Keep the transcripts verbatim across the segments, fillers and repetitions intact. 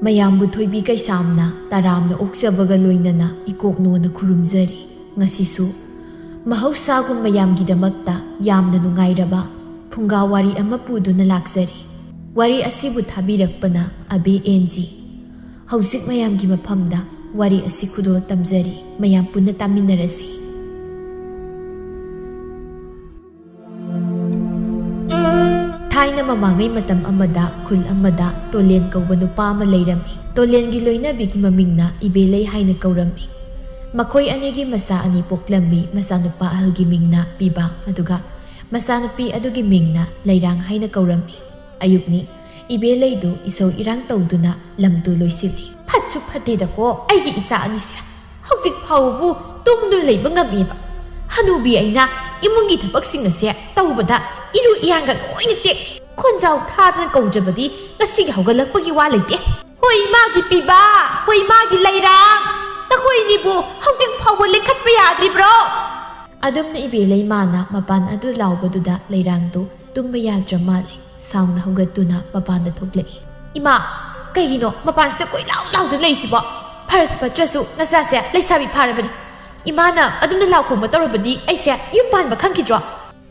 ꯃꯌꯥꯝꯕꯨ ꯊꯣꯏꯕꯤ ꯀꯩꯁꯥꯝꯅ ꯇꯔꯥꯝꯅ ꯑꯣꯛꯆꯕꯒ ꯂꯣꯏꯅꯅ ꯏꯀꯣꯛ ꯅꯣꯟꯅ ꯈꯨꯔꯨꯝꯖꯔꯤ꯫ ꯉꯁꯤꯁꯨ ꯃꯍꯧꯁꯥꯒꯨꯝ ꯃꯌꯥꯝꯒꯤꯗꯃꯛꯇ ꯌꯥꯝꯅ ꯅꯨꯡꯉꯥꯏꯔꯕ ꯐꯨꯡꯒꯥ ꯋꯥꯔꯤ ꯑꯃ ꯄꯨꯗꯨꯅ ꯂꯥꯛꯆꯔꯤ꯫ ꯋꯥꯔꯤ ꯑꯁꯤꯕꯨ ꯊꯥꯕꯤꯔꯛꯄꯅ ꯑꯕꯦ ꯑꯦꯟ ꯖꯤ꯫ ꯍꯧꯖꯤꯛ ꯃꯌꯥꯝꯒꯤ ꯃꯐꯝꯗ ꯋꯥꯔꯤ ꯑꯁꯤ ꯈꯨꯗꯣꯜ ꯇꯝꯖꯔꯤ꯫ ꯃꯌꯥꯝ ꯄꯨꯟꯅ ꯇꯥꯃꯤꯟꯅꯔꯁꯤ꯫ ꯊꯥꯏꯅ ꯃꯃꯥꯡꯉꯩ ꯃꯇꯝ ꯑꯃꯗ ꯈꯨꯜ ꯑꯃꯗ ꯇꯣꯂꯦꯟ ꯀꯧꯕ ꯅꯨꯄꯥ ꯑꯃ ꯂꯩꯔꯝꯃꯤ꯫ ꯇꯣꯂꯦꯟꯒꯤ ꯂꯣꯏꯅꯕꯤꯒꯤ ꯃꯃꯤꯡꯅ ꯏꯕꯦꯂꯩ ꯍꯥꯏꯅ ꯀꯧꯔꯝꯃꯤ꯫ ꯃꯈꯣꯏ ꯑꯅꯤꯒꯤ ꯃꯆꯥ ꯑꯅꯤ ꯄꯣꯛꯂꯝꯃꯤ꯫ ꯃꯆꯥꯅꯨꯄꯥ ꯑꯍꯜꯒꯤ ꯃꯤꯡꯅ ꯄꯤꯕꯥ, ꯑꯗꯨꯒ ꯃꯆꯥꯅꯨꯄꯤ ꯑꯗꯨꯒꯤ ꯃꯤꯡꯅ ꯂꯩꯔꯥꯡ ꯍꯥꯏꯅ ꯀꯧꯔꯝꯃꯤ꯫ ꯑꯌꯨꯛꯅꯤ, ꯏꯕꯦꯂꯩꯗꯨ ꯏꯁꯧ ꯏꯔꯥꯡ ꯇꯧꯗꯨꯅ ꯂꯝꯗꯨ ꯂꯣꯏꯁꯤꯜꯂꯤ꯫ "ꯐꯠꯁꯨ ꯐꯠꯇꯦꯗꯀꯣ, ꯑꯩꯒꯤ ꯏꯆꯥ ꯑꯅꯤꯁꯦ ꯍꯧꯖꯤꯛ ꯐꯥꯎꯕꯕꯨ ꯇꯨꯝꯗꯨꯅ ꯂꯩꯕ ꯉꯝꯃꯦꯕ꯫ ꯍꯅꯨꯕꯤ ꯑꯩꯅ ꯏꯃꯨꯡꯒꯤ ꯊꯕꯛꯁꯤꯡ ꯑꯁꯦ ꯇꯧꯕꯗ ꯏꯔꯨ ꯏꯌꯥꯡꯒ ꯂꯣꯏꯅ ꯇꯦꯛ꯫ ꯈꯣꯟꯖꯥꯎ ꯊꯥꯗꯅ ꯀꯧꯗ꯭ꯔꯕꯗꯤ ꯉꯁꯤꯒꯤ ꯍꯧꯒꯠꯂꯛꯄꯒꯤ ꯋꯥ ꯂꯩꯇꯦ꯫ ꯍꯣꯏ ꯃꯥꯒꯤ ꯄꯤꯕꯥ, ꯍꯣꯏ ꯃꯥꯒꯤ ꯂꯩꯔꯥꯡ, ꯅꯈꯣꯏꯅꯤꯕꯨ ꯍꯧꯖꯤꯛ ꯐꯥꯎꯕ ꯂꯦꯡꯈꯠꯄ ꯌꯥꯗ꯭ꯔꯤꯕ꯭ꯔꯣ?" ꯑꯗꯨꯝꯅ ꯏꯕꯦꯂꯩꯃꯥꯅ ꯃꯄꯥꯟ ꯑꯗꯨ ꯂꯥꯎꯕꯗꯨꯗ ꯂꯩꯔꯥꯡꯗꯨ ꯇꯨꯝꯕ ꯌꯥꯗ꯭ꯔ ꯃꯥꯜꯂꯦ꯫ ꯁꯥꯎꯅ ꯍꯧꯒꯠꯇꯨꯅ ꯃꯄꯥꯟꯗ ꯊꯣꯛꯂꯛꯏ꯫ "ꯏꯃꯥ, ꯀꯩꯒꯤꯅꯣ ꯃꯄꯥꯟꯁꯤꯗ ꯀꯣꯏꯂꯥꯎ ꯂꯥꯎꯗꯨꯅ ꯂꯩꯁꯤꯕꯣ? ꯐꯔꯁꯨ ꯐꯠꯇ꯭ꯔꯁꯨ ꯅꯆꯥꯁꯦ ꯂꯩꯁꯥꯕꯤ ꯐꯥꯔꯕꯅꯤ꯫ ꯏꯃꯥꯅ ꯑꯗꯨꯝꯅ ꯂꯥꯎ ꯈꯣꯡꯕ ꯇꯧꯔꯕꯗꯤ ꯑꯩꯁꯦ ꯌꯨꯝ ꯄꯥꯟꯕ ꯈꯪꯈꯤꯗ꯭ꯔꯣ?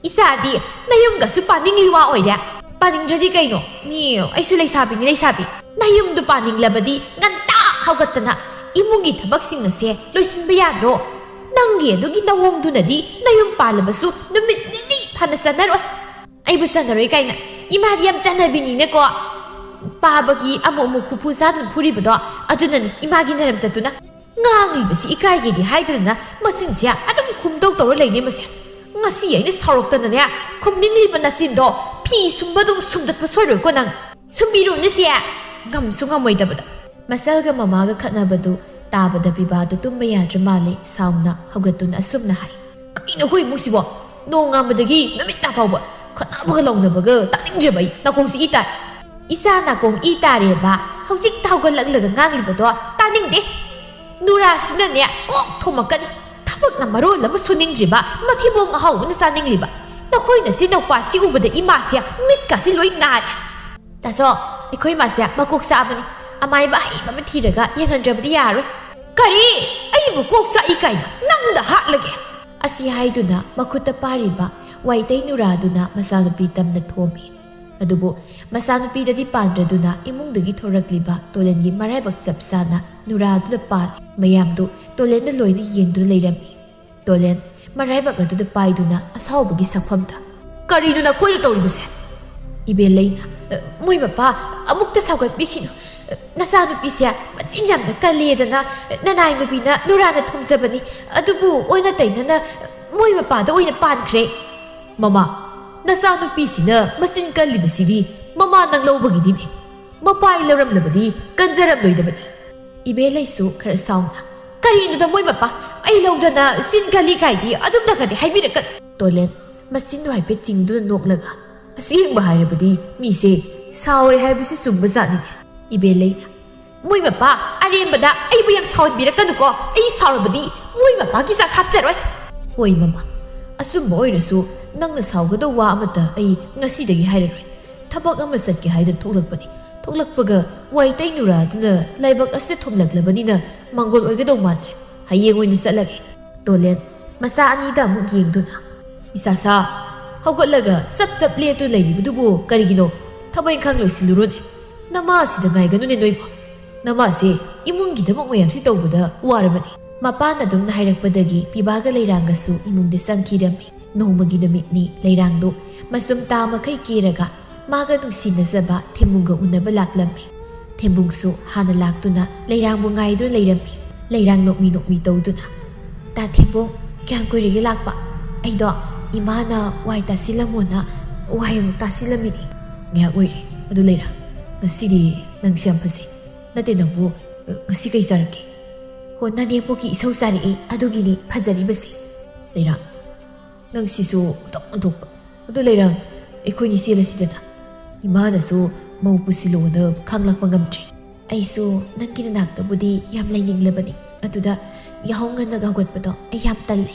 ꯏꯆꯥꯗꯤ ꯅꯌꯨꯝꯒꯁꯨ ꯄꯥꯅꯤꯡꯂꯤ ꯋꯥ ꯑꯣꯏꯔꯦ꯫ ꯄꯥꯅꯤꯡꯗ꯭ꯔꯗꯤ ꯀꯩꯅꯣ? ꯃꯤ, ꯑꯩꯁꯨ ꯂꯩꯁꯥꯕꯤꯅꯤ, ꯂꯩꯁꯥꯕꯤ꯫ ꯅꯌꯨꯝꯗꯨ ꯄꯥꯅꯤꯡꯂꯕꯗꯤ ꯉꯟꯇꯥ ꯍꯧꯒꯠꯇꯅ ꯏꯃꯨꯡꯒꯤ ꯊꯕꯛꯁꯤꯡ ꯑꯁꯦ ꯂꯣꯏꯁꯤꯟꯕ ꯌꯥꯗ꯭ꯔꯣ? ꯅꯪꯒꯤ ꯑꯗꯨꯒꯤ ꯅꯋꯣꯡꯗꯨꯅꯗꯤ ꯅꯌꯨꯝ ꯄꯥꯜꯂꯕꯁꯨ ꯅꯨꯃꯤꯠ ꯅꯤꯅꯤ ꯐꯥꯅ ꯆꯟꯅꯔꯣꯏ꯫ ꯑꯩꯕꯨ ꯆꯟꯅꯔꯣꯏ ꯀꯥꯏꯅ꯫ ꯏꯃꯥꯗꯤ ꯌꯥꯝ ꯆꯟꯅꯕꯤꯅꯤꯅꯦꯀꯣ꯫ ꯄꯥꯕꯒꯤ ꯑꯃꯨꯛ ꯑꯃꯨꯛ ꯈꯨꯐꯨ ꯆꯥꯗꯨꯅ ꯐꯨꯔꯤꯕꯗꯣ, ꯑꯗꯨꯅꯅꯤ ꯏꯃꯥꯒꯤ ꯅꯔꯝ ꯆꯠꯇꯨꯅ꯫ ꯉꯥꯡꯂꯤꯕꯁꯤ ꯏꯀꯥꯏꯒꯦꯗꯤ ꯍꯥꯏꯗꯗꯅ ꯃꯆꯤꯟꯁꯦ ꯑꯗꯨꯝ ꯈꯨꯝꯗꯧ ꯇꯧꯔ ꯂꯩꯅꯦ ꯃꯁꯦ꯫ ꯉꯁꯤ ꯑꯩꯅ ꯁꯥꯎꯔꯛꯇꯅꯅꯦ, ꯈꯨꯝꯅꯤꯡꯂꯤꯕ ꯅꯆꯤꯟꯗꯣ ꯐꯤ ꯁꯨꯝꯕ ꯑꯗꯨꯝ ꯁꯨꯝꯗꯠꯄ ꯁꯣꯏꯔꯣꯏꯀꯣ ꯅꯪ꯫ ꯁꯨꯝꯕꯤꯔꯨꯅꯦ ꯁꯦ꯫ ꯉꯝꯁꯨ ꯉꯝꯃꯣꯏꯗꯕꯗ꯫ ꯃꯆꯜꯒ ꯃꯃꯥꯒ ꯈꯠꯅꯕꯗꯨ ꯇꯥꯕꯗ ꯕꯤꯕꯥꯗꯨ ꯇꯨꯝꯕ ꯌꯥꯗ꯭ꯔ ꯃꯥꯜꯂꯦ꯫ ꯁꯥꯎꯅ ꯍꯧꯒꯠꯇꯨꯅ ꯑꯁꯨꯝꯅ ꯍꯥꯏ꯫ "ꯀꯩꯅꯣ ꯑꯩꯈꯣꯏ ꯏꯃꯨꯡꯁꯤꯕꯣ? ꯅꯣꯡꯉꯥꯟꯕꯗꯒꯤ ꯅꯨꯃꯤꯠ ꯇꯥ ꯐꯥꯎꯕ ꯈꯠꯅꯕꯒ ꯂꯥꯎꯅꯕꯒ ꯇꯥꯅꯤꯡꯗ꯭ꯔꯦꯕ ꯑꯩ꯫ ꯅꯥꯀꯣꯡꯁꯤ ꯏ ꯇꯥꯏ꯫" "ꯏꯆꯥ ꯅꯥꯀꯣꯡ ꯏ ꯇꯥꯔꯦꯕ, ꯍꯧꯖꯤꯛꯇ ꯍꯧꯒꯠꯂꯛꯂꯒ ꯉꯥꯡꯂꯤꯕꯗꯣ ꯇꯥꯅꯤꯡꯗꯦ꯫ ꯅꯨꯔꯥꯁꯤꯅꯅꯦ ꯀꯣꯛ ꯊꯣꯝꯃꯛꯀꯅꯤ꯫ ꯊꯕꯛꯅ ꯃꯔꯣꯜ ꯑꯃ ꯁꯨꯅꯤꯡꯗ꯭ꯔꯤꯕ, ꯃꯊꯤꯕꯣꯡ ꯑꯍꯥꯎꯕꯅ ꯆꯥꯅꯤꯡꯂꯤꯕ꯫ ꯅꯈꯣꯏ ꯅꯆꯤꯟ ꯅꯨꯄꯥꯁꯤ ꯎꯕꯗ ꯏꯃꯥꯁꯦ ꯃꯤꯠꯀꯥꯁꯤ ꯂꯣꯏ ꯅꯥꯔꯦ꯫ ꯇꯥꯆꯧ, ꯑꯩꯈꯣꯏ ꯃꯥꯁꯦ ꯃꯀꯣꯛ ꯆꯥꯛꯑꯕꯅꯤ꯫ ꯑꯃꯥꯏꯕ ꯑꯍꯩꯕ ꯑꯃ ꯊꯤꯔꯒ ꯌꯦꯡꯍꯟꯗ꯭ꯔꯕꯗꯤ ꯌꯥꯔꯣꯏ꯫ "ꯀꯔꯤ? ꯑꯩꯕꯨ ꯀꯣꯛ ꯆꯥꯛꯏ ꯀꯥꯏꯅ ꯅꯪꯗ ꯍꯥꯠꯂꯒꯦ!" ꯑꯁꯤ ꯍꯥꯏꯗꯨꯅ ꯃꯈꯨꯠꯇ ꯄꯥꯏꯔꯤꯕ ꯋꯥꯏꯇꯩ ꯅꯨꯔꯥꯗꯨꯅ ꯃꯆꯥꯅꯨꯄꯤ ꯇꯝꯅ ꯊꯣꯝꯃꯤ꯫ ꯑꯗꯨꯕꯨ ꯃꯆꯥꯅꯨꯄꯤꯗꯗꯤ ꯄꯥꯟꯗ꯭ꯔꯗꯨꯅ ꯏꯃꯨꯡꯗꯒꯤ ꯊꯣꯔꯛꯂꯤꯕ ꯇꯣꯂꯦꯟꯒꯤ ꯃꯔꯥꯏꯕꯛ ꯆꯞ ꯆꯥꯅ ꯅꯨꯔꯥꯗꯨꯗ ꯄꯥꯜꯂꯤ꯫ ꯃꯌꯥꯝꯗꯨ ꯇꯣꯂꯦꯟꯗ ꯂꯣꯏꯅ ꯌꯦꯡꯗꯨꯅ ꯂꯩꯔꯝꯃꯤ꯫ ꯇꯣꯂꯦꯟ ꯃꯔꯥꯏꯕꯛ ꯑꯗꯨꯗ ꯄꯥꯏꯗꯨꯅ ꯑꯁꯥꯎꯕꯒꯤ ꯁꯛꯐꯝꯗ, "ꯀꯔꯤꯅꯣ ꯅꯈꯣꯏꯅ ꯇꯧꯔꯤꯕꯁꯦ?" ꯏꯕꯦꯜꯂꯩꯅ, "ꯃꯣꯏ ꯃꯄꯥ, ꯑꯃꯨꯛꯇ ꯁꯥꯎꯒꯠꯄꯤꯈꯤꯅꯨ꯫ ꯅꯆꯥꯅꯨꯄꯤꯁꯦ ꯃꯆꯤꯟ ꯌꯥꯝꯅ ꯀꯜꯂꯦꯗꯅ ꯅꯅꯥꯏ ꯅꯨꯄꯤꯅ ꯅꯨꯔꯥꯅ ꯊꯣꯝꯖꯕꯅꯤ꯫ ꯑꯗꯨꯕꯨ ꯑꯣꯟꯅ ꯇꯩꯅꯅ ꯃꯣꯏ ꯃꯄꯥꯗ ꯑꯣꯏꯅ ꯄꯥꯟꯈ꯭ꯔꯦ꯫" "ꯃꯃꯥ, ꯅꯆꯥꯅꯨꯄꯤꯁꯤꯅ ꯃꯆꯤꯟ ꯀꯜꯂꯤꯕꯁꯤꯗꯤ ꯃꯃꯥ ꯅꯪ ꯂꯧꯕꯒꯤꯅꯤꯅꯦ꯫ ꯃꯄꯥ ꯑꯩ ꯂꯧꯔꯝꯂꯕꯗꯤ ꯀꯟꯖꯔꯝꯂꯣꯏꯗꯕꯅꯤ꯫" ꯏꯕꯦꯜꯂꯩꯁꯨ ꯈꯔ ꯁꯥꯎꯅ, "ꯀꯔꯤꯅꯣꯗ ꯃꯣꯏ ꯃꯄꯥ, ꯑꯩ ꯂꯧꯗꯅ ꯆꯤꯟ ꯀꯜꯂꯤ ꯀꯥꯏꯗꯤ ꯑꯗꯨꯝꯅꯒꯗꯤ ꯍꯥꯏꯕꯤꯔꯛꯀꯅꯨ꯫" ꯇꯣꯂꯦꯟ ꯃꯆꯤꯟꯗꯣ ꯍꯥꯏꯐꯦꯠ ꯆꯤꯡꯗꯨꯅ ꯅꯣꯛꯂꯒ, "ꯑꯁꯦꯡꯕ ꯍꯥꯏꯔꯕꯗꯤ ꯃꯤꯁꯦ ꯁꯥꯎꯋꯦ ꯍꯥꯏꯕꯁꯤ ꯆꯨꯝꯕ ꯖꯥꯠꯅꯤꯅꯦ ꯏꯕꯦꯜꯂꯩ꯫ ꯃꯣꯏ ꯃꯄꯥ, ꯑꯔꯦꯝꯕꯗ ꯑꯩꯕꯨ ꯌꯥꯝ ꯁꯥꯎꯍꯟꯕꯤꯔꯛꯀꯅꯨꯀꯣ꯫ ꯑꯩ ꯁꯥꯎꯔꯕꯗꯤ ꯃꯣꯏ ꯃꯄꯥꯒꯤ ꯆꯥꯛ ꯍꯥꯞꯆꯔꯣꯏ꯫" "ꯍꯣꯏ ꯃꯃꯥ, ꯑꯆꯨꯝꯕ ꯑꯣꯏꯔꯁꯨ ꯅꯪꯅ ꯁꯥꯎꯒꯗꯧꯕ ꯋꯥ ꯑꯃꯠꯇ ꯑꯩ ꯉꯁꯤꯗꯒꯤ ꯍꯥꯏꯔꯔꯣꯏ꯫ ꯊꯕꯛ ꯑꯃ ꯆꯠꯀꯦ ꯍꯥꯏꯗꯨꯅ ꯊꯣꯛꯂꯛꯄꯅꯤ꯫ ꯊꯣꯛꯂꯛꯄꯒ ꯋꯥꯏꯇꯩ ꯅꯨꯔꯥꯗꯨꯅ ꯂꯥꯏꯕꯛ ꯑꯁꯤꯗ ꯊꯣꯝꯂꯛꯂꯕꯅꯤꯅ ꯃꯪꯒꯣꯜ ꯑꯣꯏꯒꯗꯧ ꯃꯥꯟꯗ꯭ꯔꯦ꯫ ꯍꯌꯦꯡ ꯑꯣꯏꯅ ꯆꯠꯂꯒꯦ꯫" ꯇꯣꯂꯦꯟ ꯃꯆꯥ ꯑꯅꯤꯗ ꯑꯃꯨꯛ ꯌꯦꯡꯗꯨꯅ, "ꯏꯁꯥꯁꯥ, ꯍꯧꯒꯠꯂꯒ ꯆꯞ ꯆꯞ ꯂꯦꯞꯇꯨꯅ ꯂꯩꯔꯤꯕꯗꯨꯕꯨ ꯀꯔꯤꯒꯤꯅꯣ? ꯊꯕꯛ ꯏꯪꯈꯥꯡ ꯂꯣꯏꯁꯤꯜꯂꯨꯔꯣꯅꯦ꯫ ꯅꯃꯥ ꯑꯁꯤꯗ ꯉꯥꯏꯒꯅꯨꯅꯦ ꯅꯣꯏꯕꯣ꯫ ꯅꯃꯥꯁꯦ ꯏꯃꯨꯡꯒꯤꯗꯃꯛ ꯃꯌꯥꯝꯁꯤ ꯇꯧꯕꯗ ꯋꯥꯔꯕꯅꯤ꯫" ꯃꯄꯥꯅ ꯑꯗꯨꯝꯅ ꯍꯥꯏꯔꯛꯄꯗꯒꯤ ꯄꯤꯕꯥꯒ ꯂꯩꯔꯥꯡꯒꯁꯨ ꯏꯃꯨꯡꯗ ꯆꯪꯈꯤꯔꯝꯃꯤ꯫ ꯅꯣꯡꯃꯒꯤ ꯅꯨꯃꯤꯠꯅꯤ꯫ ꯂꯩꯔꯥꯡꯗꯨ ꯃꯆꯨꯝ ꯇꯥ ꯃꯈꯩ ꯀꯦꯔꯒ ꯃꯥꯒ ꯅꯨꯡꯁꯤꯅꯖꯕ ꯊꯦꯝꯕꯨꯡꯒ ꯎꯅꯕ ꯂꯥꯛꯂꯝꯃꯤ꯫ ꯊꯦꯝꯕꯨꯡꯁꯨ ꯍꯥꯟꯅ ꯂꯥꯛꯇꯨꯅ ꯂꯩꯔꯥꯡꯕꯨ ꯉꯥꯏꯗꯨꯅ ꯂꯩꯔꯝꯃꯤ꯫ ꯂꯩꯔꯥꯡ ꯅꯣꯛꯃꯤ ꯅꯣꯛꯃꯤ ꯇꯧꯗꯨꯅ, "ꯇꯥ ꯊꯦꯝꯕꯨꯡ, ꯀꯌꯥꯝ ꯀꯨꯏꯔꯒꯦ ꯂꯥꯛꯄ? ꯑꯩꯗꯣ ꯏꯃꯥꯅ ꯋꯥꯏ ꯇꯥꯁꯤꯜꯂꯝꯃꯣꯅ ꯋꯥꯏ ꯑꯃꯨꯛ ꯇꯥꯁꯤꯜꯂꯝꯃꯤꯅꯤ꯫" "ꯉꯥꯏꯍꯥꯛ ꯑꯣꯏꯔꯦ꯫ ꯑꯗꯨ ꯂꯩꯔꯥꯡ, ꯉꯁꯤꯗꯤ ꯅꯪꯁꯦ ꯌꯥꯝ ꯐꯖꯩ꯫ ꯅꯠꯇꯦ ꯅꯪꯕꯨ, ꯑ, ꯉꯁꯤ ꯀꯩ ꯆꯥꯔꯛꯀꯦ?" "ꯍꯣ, ꯅꯅꯦꯝꯄꯣꯛꯀꯤ ꯏꯁꯧ ꯆꯥꯔꯛꯑꯦ, ꯑꯗꯨꯒꯤꯅꯤ ꯐꯖꯔꯤꯕꯁꯦ꯫" "ꯂꯩꯔꯥꯡ, ꯅꯪ ꯁꯤꯁꯨ ꯑꯣꯟꯊꯣꯛ ꯑꯣꯟꯊꯣꯛꯄ꯫ ꯑꯗꯨ ꯂꯩꯔꯥꯡ, ꯑꯩꯈꯣꯏꯅꯤ ꯆꯦꯜꯂꯁꯤꯗꯅ꯫ ꯏꯃꯥꯅꯁꯨ ꯃꯧ ꯄꯨꯁꯤꯜꯂꯣꯅ ꯈꯥꯡꯂꯥꯛꯄ ꯉꯝꯗ꯭ꯔꯦ꯫ ꯑꯩꯁꯨ ꯅꯪꯒꯤ ꯅꯅꯥꯛꯇꯕꯨꯗꯤ ꯌꯥꯝ ꯂꯩꯅꯤꯡꯂꯕꯅꯤ꯫ ꯑꯗꯨꯗ ꯌꯥꯍꯧ ꯉꯟꯅꯒ ꯍꯧꯒꯠꯄꯗꯣ ꯑꯩ ꯌꯥꯝ ꯇꯜꯂꯦ꯫"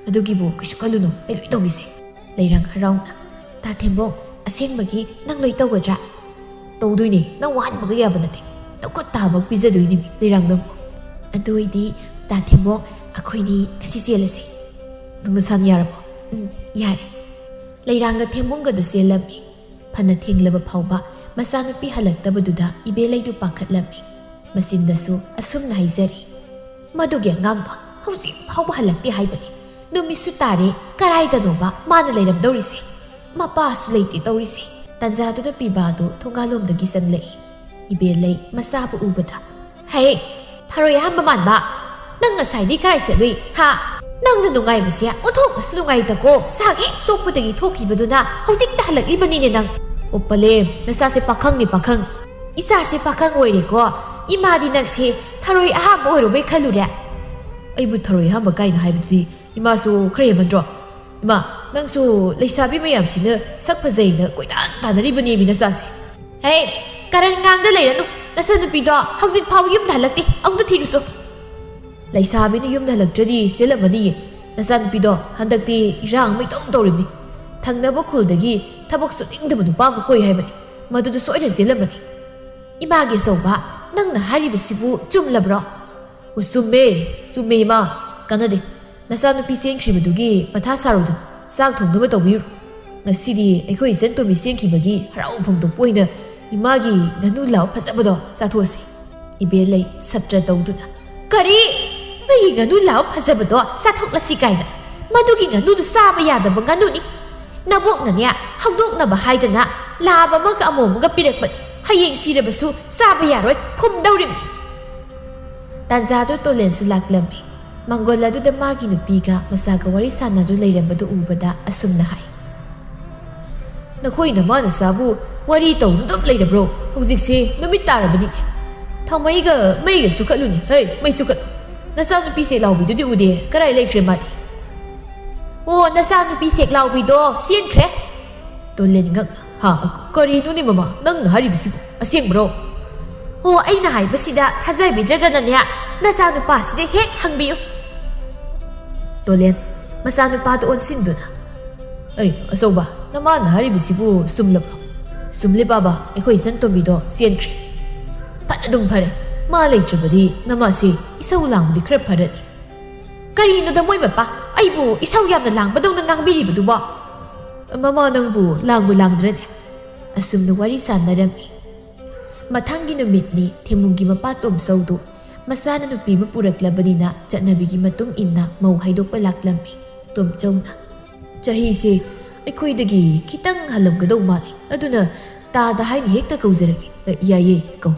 "ꯑꯗꯨꯒꯤꯕꯨ ꯀꯩꯁꯨ ꯈꯜꯂꯨꯅꯨ, ꯑꯩ ꯂꯣꯏ ꯇꯧꯒꯦꯁꯦ꯫" ꯂꯩꯔꯥꯡ ꯍꯔꯥꯎꯅ, "ꯇꯥ ꯊꯦꯝꯕꯣꯡ, ꯑꯁꯦꯡꯕꯒꯤ ꯅꯪ ꯂꯣꯏ ꯇꯧꯒꯗ꯭ꯔꯥ?" "ꯇꯧꯗꯣꯏꯅꯦ, ꯅꯪ ꯋꯥꯍꯟꯕꯒ ꯌꯥꯕ ꯅꯠꯇꯦ꯫" ꯇꯀꯨꯠ ꯇꯥꯃꯛ ꯄꯤꯖꯗꯣꯏꯅꯤ ꯂꯩꯔꯥꯡꯗꯕꯨ꯫ ꯑꯗꯨ ꯑꯣꯏꯗꯤ ꯇꯥ ꯊꯦꯝꯕꯣꯡ, ꯑꯩꯈꯣꯏꯅꯤ ꯉꯁꯤ ꯆꯦꯜꯂꯁꯤ꯫ ꯅꯪ ꯅꯁꯥꯅ ꯌꯥꯔꯕꯣ? ꯎꯝ, ꯌꯥꯔꯦ꯫ ꯂꯩꯔꯥꯡꯒ ꯊꯦꯝꯕꯣꯡꯒꯗꯨ ꯆꯦꯜꯂꯝꯃꯤ꯫ ꯐꯅ ꯊꯦꯡꯂꯕ ꯐꯥꯎꯕ ꯃꯆꯥꯅꯨꯄꯤ ꯍꯜꯂꯛꯇꯕꯗꯨꯗ ꯏꯕꯦꯂꯩꯗꯨ ꯄꯥꯈꯠꯂꯝꯃꯤ꯫ ꯃꯆꯤꯟꯗꯁꯨ ꯑꯁꯨꯝꯅ ꯍꯥꯏꯖꯔꯤ, "ꯃꯗꯨꯒꯤ ꯑꯉꯥꯡꯗꯣ ꯍꯧꯖꯤꯛ ꯐꯥꯎꯕ ꯍꯜꯂꯛꯇꯦ ꯍꯥꯏꯕꯅꯤ꯫ ꯅꯨꯃꯤꯠꯁꯨ ꯇꯥꯔꯦ, ꯀꯔꯥꯏꯗꯅꯣꯕ ꯃꯥꯅ ꯂꯩꯔꯝꯗꯧꯔꯤꯁꯦ? ꯃꯄꯥꯁꯨ ꯂꯩꯇꯦ ꯇꯧꯔꯤꯁꯦ?" ꯇꯟꯖꯥꯗꯨꯗ ꯄꯤꯕꯥꯗꯨ ꯊꯣꯡꯒꯥꯜꯂꯣꯝꯗꯒꯤ ꯆꯪꯂꯛꯏ꯫ ꯏꯕꯦꯂꯩ ꯃꯆꯥꯕꯨ ꯎꯕꯗ, "ꯍꯦ, ꯊꯔꯣꯏ ꯑꯍꯥꯝꯕ ꯃꯥꯟꯕ, ꯅꯪ ꯉꯁꯥꯏꯗꯤ ꯀꯔꯥꯏ ꯆꯠꯂꯨꯏ, ꯍꯥ? ꯅꯪꯅ ꯅꯨꯡꯉꯥꯏꯕꯁꯦ ꯑꯣꯟꯊꯣꯛꯅꯁꯨ ꯅꯨꯡꯉꯥꯏꯇꯀꯣ꯫ ꯆꯥꯛ ꯍꯦꯛ ꯇꯣꯛꯄꯗꯒꯤ ꯊꯣꯛꯈꯤꯕꯗꯨꯅ ꯍꯧꯖꯤꯛꯇ ꯍꯜꯂꯛꯂꯤꯕꯅꯤꯅꯦ ꯅꯪ꯫ ꯑꯣ ꯄꯂꯦꯝ, ꯅꯆꯥꯁꯦ ꯄꯥꯈꯪꯅꯤ ꯄꯥꯈꯪ꯫ ꯏꯆꯥꯁꯦ ꯄꯥꯈꯪ ꯑꯣꯏꯔꯦꯀꯣ꯫ ꯏꯃꯥꯗꯤ ꯅꯪꯁꯦ ꯊꯔꯣꯏ ꯑꯍꯥꯝꯕ ꯑꯣꯏꯔꯨꯕꯩ ꯈꯜꯂꯨꯔꯦ?" "ꯑꯩꯕꯨ ꯊꯔꯣꯏ ꯑꯍꯥꯝꯕ ꯀꯥꯏꯅ ꯍꯥꯏꯕꯗꯨꯗꯤ ꯏꯃꯥꯁꯨ ꯈꯔ ꯍꯦꯟꯃꯟꯗ꯭ꯔꯣ? ꯏꯃꯥ, ꯅꯪꯁꯨ ꯂꯩꯁꯥꯕꯤ ꯃꯌꯥꯝꯁꯤꯅ ꯁꯛ ꯐꯖꯩꯅ ꯀꯣꯏꯇꯥꯟ ꯇꯥꯟꯅꯔꯤꯕꯅꯦꯃꯤ ꯅꯆꯥꯁꯦ꯫" "ꯍꯦ, ꯀꯔꯟ ꯉꯥꯡꯗ ꯂꯩꯔꯅꯨ꯫ ꯅꯆꯥꯅꯨꯄꯤꯗꯣ ꯍꯧꯖꯤꯛ ꯐꯥꯎ ꯌꯨꯝꯗ ꯍꯜꯂꯛꯇꯦ꯫ ꯑꯃꯨꯛꯇ ꯊꯤꯔꯨꯆꯣ꯫" "ꯂꯩꯁꯥꯕꯤꯅ ꯌꯨꯝꯗ ꯍꯜꯂꯛꯇ꯭ꯔꯗꯤ ꯆꯦꯜꯂꯝꯃꯅꯤꯌꯦ꯫ ꯅꯆꯥꯅꯨꯄꯤꯗꯣ ꯍꯟꯗꯛꯇꯤ ꯏꯔꯥꯡ ꯑꯃ ꯏꯇꯧ ꯇꯧꯔꯤꯕꯅꯤ꯫ ꯊꯪꯅꯕ ꯈꯨꯜꯗꯒꯤ ꯊꯕꯛ ꯁꯨꯅꯤꯡꯗꯕ ꯅꯨꯄꯥ ꯑꯃ ꯀꯣꯏ ꯍꯥꯏꯕꯅꯤ꯫ ꯃꯗꯨꯗ ꯁꯣꯏꯗꯅ ꯆꯦꯜꯂꯝꯃꯅꯤ꯫" "ꯏꯃꯥꯒꯤ ꯑꯆꯧꯕ, ꯅꯪꯅ ꯍꯥꯏꯔꯤꯕꯁꯤꯕꯨ ꯆꯨꯝꯂꯕ꯭ꯔꯣ?" "ꯑꯣ, ꯆꯨꯝꯃꯦ, ꯆꯨꯝꯃꯦ ꯏꯃꯥ꯫ ꯀꯥꯟꯅꯗꯦ꯫ ꯅꯆꯥꯅꯨꯄꯤ ꯆꯦꯟꯈ꯭ꯔꯤꯕꯗꯨꯒꯤ ꯃꯊꯥ ꯁꯥꯔꯨꯗꯅ ꯆꯥꯛ ꯊꯣꯡꯅꯕ ꯇꯧꯕꯤꯔꯨ꯫ ꯉꯁꯤꯗꯤ ꯑꯩꯈꯣꯏ ꯏꯆꯟ ꯇꯣꯝꯕꯤ ꯆꯦꯟꯈꯤꯕꯒꯤ ꯍꯔꯥꯎ ꯐꯣꯡꯗꯣꯛꯄ ꯑꯣꯏꯅ ꯏꯃꯥꯒꯤ ꯉꯥꯅꯨ ꯂꯥꯎ ꯐꯖꯕꯗꯣ ꯆꯥꯊꯣꯛꯑꯁꯤ꯫" ꯏꯕꯦꯜꯂꯩ ꯁꯞꯇ꯭ꯔ ꯇꯧꯗꯨꯅ, "ꯀꯔꯤ? ꯅꯣꯏꯒꯤ ꯉꯥꯅꯨ ꯂꯥꯎ ꯐꯖꯕꯗꯣ ꯆꯥꯊꯣꯛꯂꯁꯤ ꯀꯥꯏꯅ? ꯃꯗꯨꯒꯤ ꯉꯥꯅꯨꯗꯨ ꯆꯥꯕ ꯌꯥꯗꯕ ꯉꯥꯅꯨꯅꯤ꯫ ꯅꯕꯣꯛꯅꯅꯦ, ꯍꯧꯗꯣꯛꯅꯕ ꯍꯥꯏꯗꯅ ꯂꯥꯕ ꯑꯃꯒ ꯑꯃꯣꯝ ꯑꯃꯒ ꯄꯤꯔꯛꯄꯅꯤ꯫ ꯍꯌꯦꯡ ꯁꯤꯔꯕꯁꯨ ꯆꯥꯕ ꯌꯥꯔꯣꯏ, ꯐꯨꯝꯗꯧꯔꯤꯕꯅꯤ꯫" ꯇꯥꯟꯖꯥꯗꯨ ꯇꯣꯂꯦꯟꯁꯨ ꯂꯥꯛꯂꯝꯃꯤ꯫ ꯃꯪꯒꯣꯜ ꯑꯗꯨꯗ ꯃꯥꯒꯤ ꯅꯨꯄꯤꯒ ꯃꯆꯥꯒ ꯋꯥꯔꯤ ꯁꯥꯟꯅꯗꯨ ꯂꯩꯔꯝꯕꯗꯨ ꯎꯕꯗ ꯑꯁꯨꯝꯅ ꯍꯥꯏ, "ꯅꯈꯣꯏ ꯅꯃꯥ ꯅꯆꯥꯕꯨ ꯋꯥꯔꯤ ꯇꯧꯗꯨꯅ ꯑꯗꯨꯝ ꯂꯩꯔꯕ꯭ꯔꯣ? ꯍꯧꯖꯤꯛꯁꯦ ꯅꯨꯃꯤꯠ ꯇꯥꯔꯕꯅꯤꯅꯦ꯫ ꯊꯥꯎꯃꯩꯒ ꯃꯩꯒ ꯆꯨꯈꯠꯂꯨꯅꯦ꯫ ꯍꯩ, ꯃꯩ ꯆꯨꯈꯠꯂꯨ꯫ ꯅꯆꯥꯅꯨꯄꯤ ꯁꯦꯛꯂꯥꯎꯕꯤꯗꯨꯗꯤ ꯎꯗꯦ꯫ ꯀꯔꯥꯏ ꯂꯩꯈ꯭ꯔꯦ ꯃꯥꯗꯤ?" "ꯑꯣ, ꯅꯆꯥꯅꯨꯄꯤ ꯁꯦꯛꯂꯥꯎꯕꯤꯗꯣ ꯆꯦꯟꯈ꯭ꯔꯦ꯫" ꯇꯣꯂꯦꯟ ꯉꯛꯅ, "ꯍꯥ? ꯀꯔꯤꯅꯣꯅꯦ ꯃꯃꯥ, ꯅꯪꯅ ꯍꯥꯏꯔꯤꯕꯁꯤꯕꯨ? ꯑꯁꯦꯡꯕ꯭ꯔꯣ?" "ꯑꯣ, ꯑꯩꯅ ꯍꯥꯏꯕꯁꯤꯗ ꯊꯥꯖꯕꯤꯗ꯭ꯔꯒꯅꯅꯦ, ꯅꯆꯥꯅꯨꯄꯥꯁꯤꯗ ꯍꯦꯛ ꯍꯪꯕꯤꯌꯨ꯫" ꯇꯣꯂꯦꯟ ꯃꯆꯥꯅꯨꯄꯥꯗ ꯑꯣꯟꯁꯤꯟꯗꯨꯅ, "ꯑꯩ, ꯑꯆꯧꯕ, ꯅꯃꯥꯅ ꯍꯥꯏꯔꯤꯕꯁꯤꯕꯨ ꯆꯨꯝꯂꯕ꯭ꯔꯣ?" "ꯆꯨꯝꯂꯦ ꯕꯥꯕꯥ, ꯑꯩꯈꯣꯏ ꯏꯆꯟ ꯇꯣꯝꯕꯤꯗꯣ ꯆꯦꯟꯈ꯭ꯔꯦ꯫" ꯐꯅꯗꯨꯝ ꯐꯔꯦ꯫ ꯃꯥ ꯂꯩꯇ꯭ꯔꯕꯗꯤ ꯅꯃꯥꯁꯦ ꯏꯁꯧ ꯂꯥꯡꯕꯗꯤ ꯈꯔ ꯐꯔꯅꯤ꯫ ꯀꯔꯤꯅꯣꯗ ꯃꯣꯏ ꯃꯄꯥ, ꯑꯩꯕꯨ ꯏꯁꯧ ꯌꯥꯝꯅ ꯂꯥꯡꯕꯗꯧꯅ ꯉꯥꯡꯕꯤꯔꯤꯕꯗꯨꯕꯣ? ꯃꯃꯥ, ꯅꯪꯕꯨ ꯂꯥꯡꯕꯨ ꯂꯥꯡꯗ꯭ꯔꯅꯦ? ꯑꯁꯨꯝꯅ ꯋꯥꯔꯤ ꯁꯥꯟꯅꯔꯝꯃꯤ꯫ ꯃꯊꯪꯒꯤ ꯅꯨꯃꯤꯠꯅꯤ꯫ ꯊꯦꯃꯨꯒꯤ ꯃꯄꯥ ꯇꯣꯝꯆꯧꯗꯨ ꯃꯆꯥꯅ ꯅꯨꯄꯤ ꯑꯃ ꯄꯨꯔꯛꯂꯕꯅꯤꯅ ꯆꯠꯅꯕꯤꯒꯤ ꯃꯇꯨꯡ ꯏꯟꯅ ꯃꯧ ꯍꯥꯏꯗꯣꯛꯄ ꯂꯥꯛꯂꯝꯃꯤ꯫ ꯇꯣꯝꯆꯧꯅ, "ꯆꯍꯤꯁꯦ ꯑꯩꯈꯣꯏꯗꯒꯤ ꯈꯤꯇꯪ ꯍꯜꯂꯝꯒꯗꯧ ꯃꯥꯜꯂꯤ, ꯑꯗꯨꯅ ꯇꯥꯗ ꯍꯥꯏꯅ ꯍꯦꯛꯇ ꯀꯧꯖꯔꯒꯦ꯫" "ꯑ, ꯌꯥꯏꯌꯦ, ꯀꯧ꯫"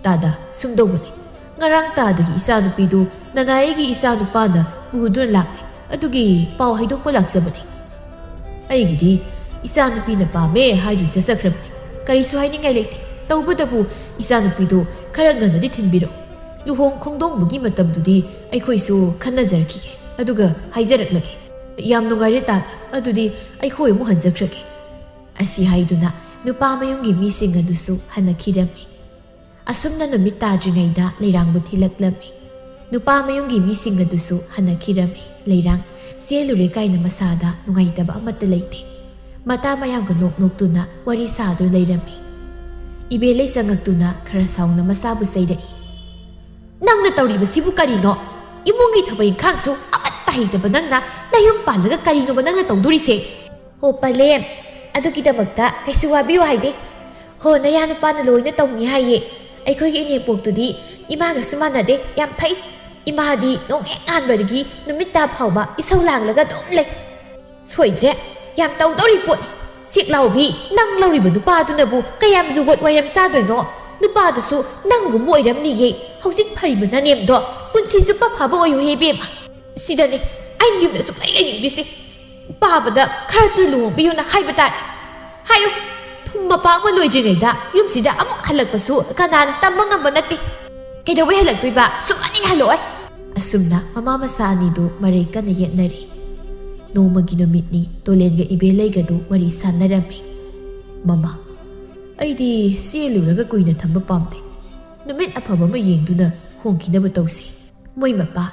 "ꯇꯥꯗ, ꯁꯨꯝꯗꯧꯕꯅꯤ, ꯉꯔꯥꯡ ꯇꯥꯗꯒꯤ ꯏꯆꯥꯅꯨꯄꯤꯗꯨ ꯅꯅꯥꯏꯒꯤ ꯏꯆꯥꯅꯨꯄꯥꯅ ꯄꯨꯗꯨꯅ ꯂꯥꯛꯂꯦ, ꯑꯗꯨꯒꯤ ꯄꯥꯎ ꯍꯥꯏꯗꯣꯛꯄ ꯂꯥꯛꯆꯕꯅꯤ꯫ ꯑꯩꯒꯤꯗꯤ ꯏꯆꯥꯅꯨꯄꯤꯅ ꯄꯥꯝꯃꯦ ꯍꯥꯏꯗꯨꯅ ꯆꯠꯆꯈ꯭ꯔꯕꯅꯤ꯫ ꯀꯔꯤꯁꯨ ꯍꯥꯏꯅꯤꯡꯉꯥꯏ ꯂꯩꯇꯦ꯫ ꯇꯧꯕꯇꯕꯨ ꯏꯆꯥꯅꯨꯄꯤꯗꯨ ꯈꯔ ꯉꯟꯅꯗꯤ ꯊꯤꯟꯕꯤꯔꯛꯎ꯫ ꯂꯨꯍꯣꯡ ꯈꯣꯡꯗꯣꯡꯕꯒꯤ ꯃꯇꯝꯗꯨꯗꯤ ꯑꯩꯈꯣꯏꯁꯨ ꯈꯟꯅꯖꯔꯛꯈꯤꯒꯦ, ꯑꯗꯨꯒ ꯍꯥꯏꯖꯔꯛꯂꯒꯦ꯫" "ꯌꯥꯝ ꯅꯨꯡꯉꯥꯏꯔꯦ ꯇꯥꯗ, ꯑꯗꯨꯗꯤ ꯑꯩꯈꯣꯏ ꯑꯃꯨꯛ ꯍꯟꯖꯈ꯭ꯔꯒꯦ꯫" ꯑꯁꯤ ꯍꯥꯏꯗꯨꯅ ꯅꯨꯄꯥ ꯃꯌꯨꯝꯒꯤ ꯃꯤꯁꯤꯡ ꯑꯗꯨꯁꯨ ꯍꯟꯅꯈꯤꯔꯝꯃꯤ꯫ ꯑꯁꯨꯝꯅ ꯅꯨꯃꯤꯠ ꯇꯥꯗ꯭ꯔꯤꯉꯩꯗ ꯂꯩꯔꯥꯡꯕꯨ ꯊꯤꯜꯂꯛꯂꯝꯃꯤ꯫ ꯅꯨꯄꯥ ꯃꯌꯨꯝꯒꯤ ꯃꯤꯁꯤꯡ ꯑꯗꯨꯁꯨ ꯍꯟꯅꯈꯤꯔꯝꯃꯤ꯫ ꯂꯩꯔꯥꯡ ꯆꯦꯜꯂꯨꯔꯦ ꯀꯥꯏꯅ ꯃꯁꯥꯗ ꯅꯨꯡꯉꯥꯏꯇꯕ ꯑꯃꯠꯇ ꯂꯩꯇꯦ꯫ ꯃꯇꯥ ꯃꯌꯥꯝꯒ ꯅꯣꯛ ꯅꯣꯛꯇꯨꯅ ꯋꯥꯔꯤ ꯁꯥꯗꯨꯅ ꯂꯩꯔꯝꯃꯤ꯫ ꯏꯕꯦꯂꯩ ꯆꯪꯉꯛꯇꯨꯅ ꯈꯔ ꯁꯥꯎꯅ ꯃꯆꯥꯕꯨ ꯆꯩꯔꯛꯏ꯫ "ꯅꯪꯅ ꯇꯧꯔꯤꯕꯁꯤꯕꯨ ꯀꯔꯤꯅꯣ? ꯏꯃꯨꯡꯒꯤ ꯊꯕꯛ ꯏꯪꯈꯥꯡꯁꯨ ꯑꯃꯠꯇ ꯍꯩꯇꯕ ꯅꯪꯅ ꯅꯌꯨꯝ ꯄꯥꯜꯂꯒ ꯀꯔꯤꯅꯣꯕ ꯅꯪꯅ ꯇꯧꯗꯣꯔꯤꯁꯦ?" "ꯍꯣ ꯄꯂꯦꯝ, ꯑꯗꯨꯒꯤꯗꯃꯛꯇ ꯀꯩꯁꯨ ꯋꯥꯕꯤꯌꯨ ꯍꯥꯏꯗꯦ꯫ ꯍꯣ, ꯅꯌꯥ ꯅꯨꯄꯥꯅ ꯂꯣꯏꯅ ꯇꯧꯅꯤ ꯍꯥꯏꯌꯦ꯫ ꯑꯩꯈꯣꯏꯒꯤ ꯏꯅꯦꯝꯄꯣꯛꯇꯨꯗꯤ ꯏꯃꯥꯒꯁꯨ ꯃꯥꯟꯅꯗꯦ, ꯌꯥꯝ ꯐꯩ꯫ ꯏꯃꯥꯗꯤ ꯅꯣꯡ ꯍꯦꯛ ꯉꯥꯟꯕꯗꯒꯤ ꯅꯨꯃꯤꯠ ꯇꯥ ꯐꯥꯎꯕ ꯏꯁꯧ ꯂꯥꯡꯂꯒ ꯑꯗꯨꯝ ꯂꯩ꯫ ꯁꯣꯏꯗ꯭ꯔꯦ, ꯌꯥꯝ ꯇꯧꯗꯧꯔꯤ ꯄꯣꯠꯅꯤ꯫ ꯆꯦꯛꯂꯥꯎꯕꯤ, ꯅꯪ ꯂꯧꯔꯤꯕ ꯅꯨꯄꯥꯗꯨꯅꯕꯨ ꯀꯌꯥꯝ ꯖꯨꯒꯣꯠ ꯋꯥꯏꯔꯝ ꯆꯥꯗꯣꯏꯅꯣ? ꯅꯨꯄꯥꯗꯨꯁꯨ ꯅꯪꯒꯨꯝꯕ ꯑꯣꯏꯔꯝꯅꯤꯌꯦ꯫ ꯍꯧꯖꯤꯛ ꯐꯔꯤꯕ ꯅꯅꯦꯝꯗꯣ ꯄꯨꯟꯁꯤ ꯆꯨꯞꯄ ꯐꯕ ꯑꯣꯏꯌꯨꯍꯦ ꯏꯕꯦꯝꯃ꯫ ꯁꯤꯗꯅꯦ ꯑꯩꯅ ꯌꯨꯝꯗ ꯁꯨꯡꯂꯩ ꯂꯩꯅꯤꯡꯗ꯭ꯔꯤꯁꯦ꯫ ꯄꯥꯕꯗ ꯈꯔ ꯊꯨꯅ ꯂꯨꯍꯣꯡꯕꯤꯌꯨꯅ ꯍꯥꯏꯕ ꯇꯥꯔꯦ꯫ ꯍꯥꯏꯌꯨ, ꯊꯨꯝ ꯃꯄꯥꯛ ꯑꯃ ꯂꯣꯏꯗ꯭ꯔꯤꯉꯩꯗ ꯌꯨꯝꯁꯤꯗ ꯑꯃꯨꯛ ꯍꯜꯂꯛꯄꯁꯨ ꯀꯅꯥꯅ ꯇꯝꯕ ꯉꯝꯕ ꯅꯠꯇꯦ꯫ ꯀꯩꯗꯧꯕꯩ ꯍꯜꯂꯛꯇꯣꯏꯕ? ꯁꯨꯛꯍꯟ ꯍꯦꯛ ꯍꯜꯂꯛꯑꯣꯏ꯫" ꯑꯁꯨꯝꯅ ꯃꯃꯥ ꯃꯆꯥ ꯑꯅꯤꯗꯨ ꯃꯔꯩ ꯀꯟꯅ ꯌꯦꯠꯅꯔꯤ꯫ ꯅꯣꯡꯃꯒꯤ ꯅꯨꯃꯤꯠꯅꯤ꯫ ꯇꯣꯂꯦꯟꯒ ꯏꯕꯦꯂꯩꯒꯗꯨ ꯋꯥꯔꯤ ꯁꯥꯟꯅꯔꯝꯃꯤ꯫ "ꯃꯃꯥ, ꯑꯩꯗꯤ ꯆꯦꯜꯂꯨꯔꯒ ꯀꯨꯏꯅ ꯊꯝꯕ ꯄꯥꯝꯗꯦ꯫ ꯅꯨꯃꯤꯠ ꯑꯐꯕ ꯑꯃ ꯌꯦꯡꯗꯨꯅ ꯍꯣꯡꯈꯤꯅꯕ ꯇꯧꯁꯤ꯫" ꯃꯣꯏ ꯃꯄꯥ,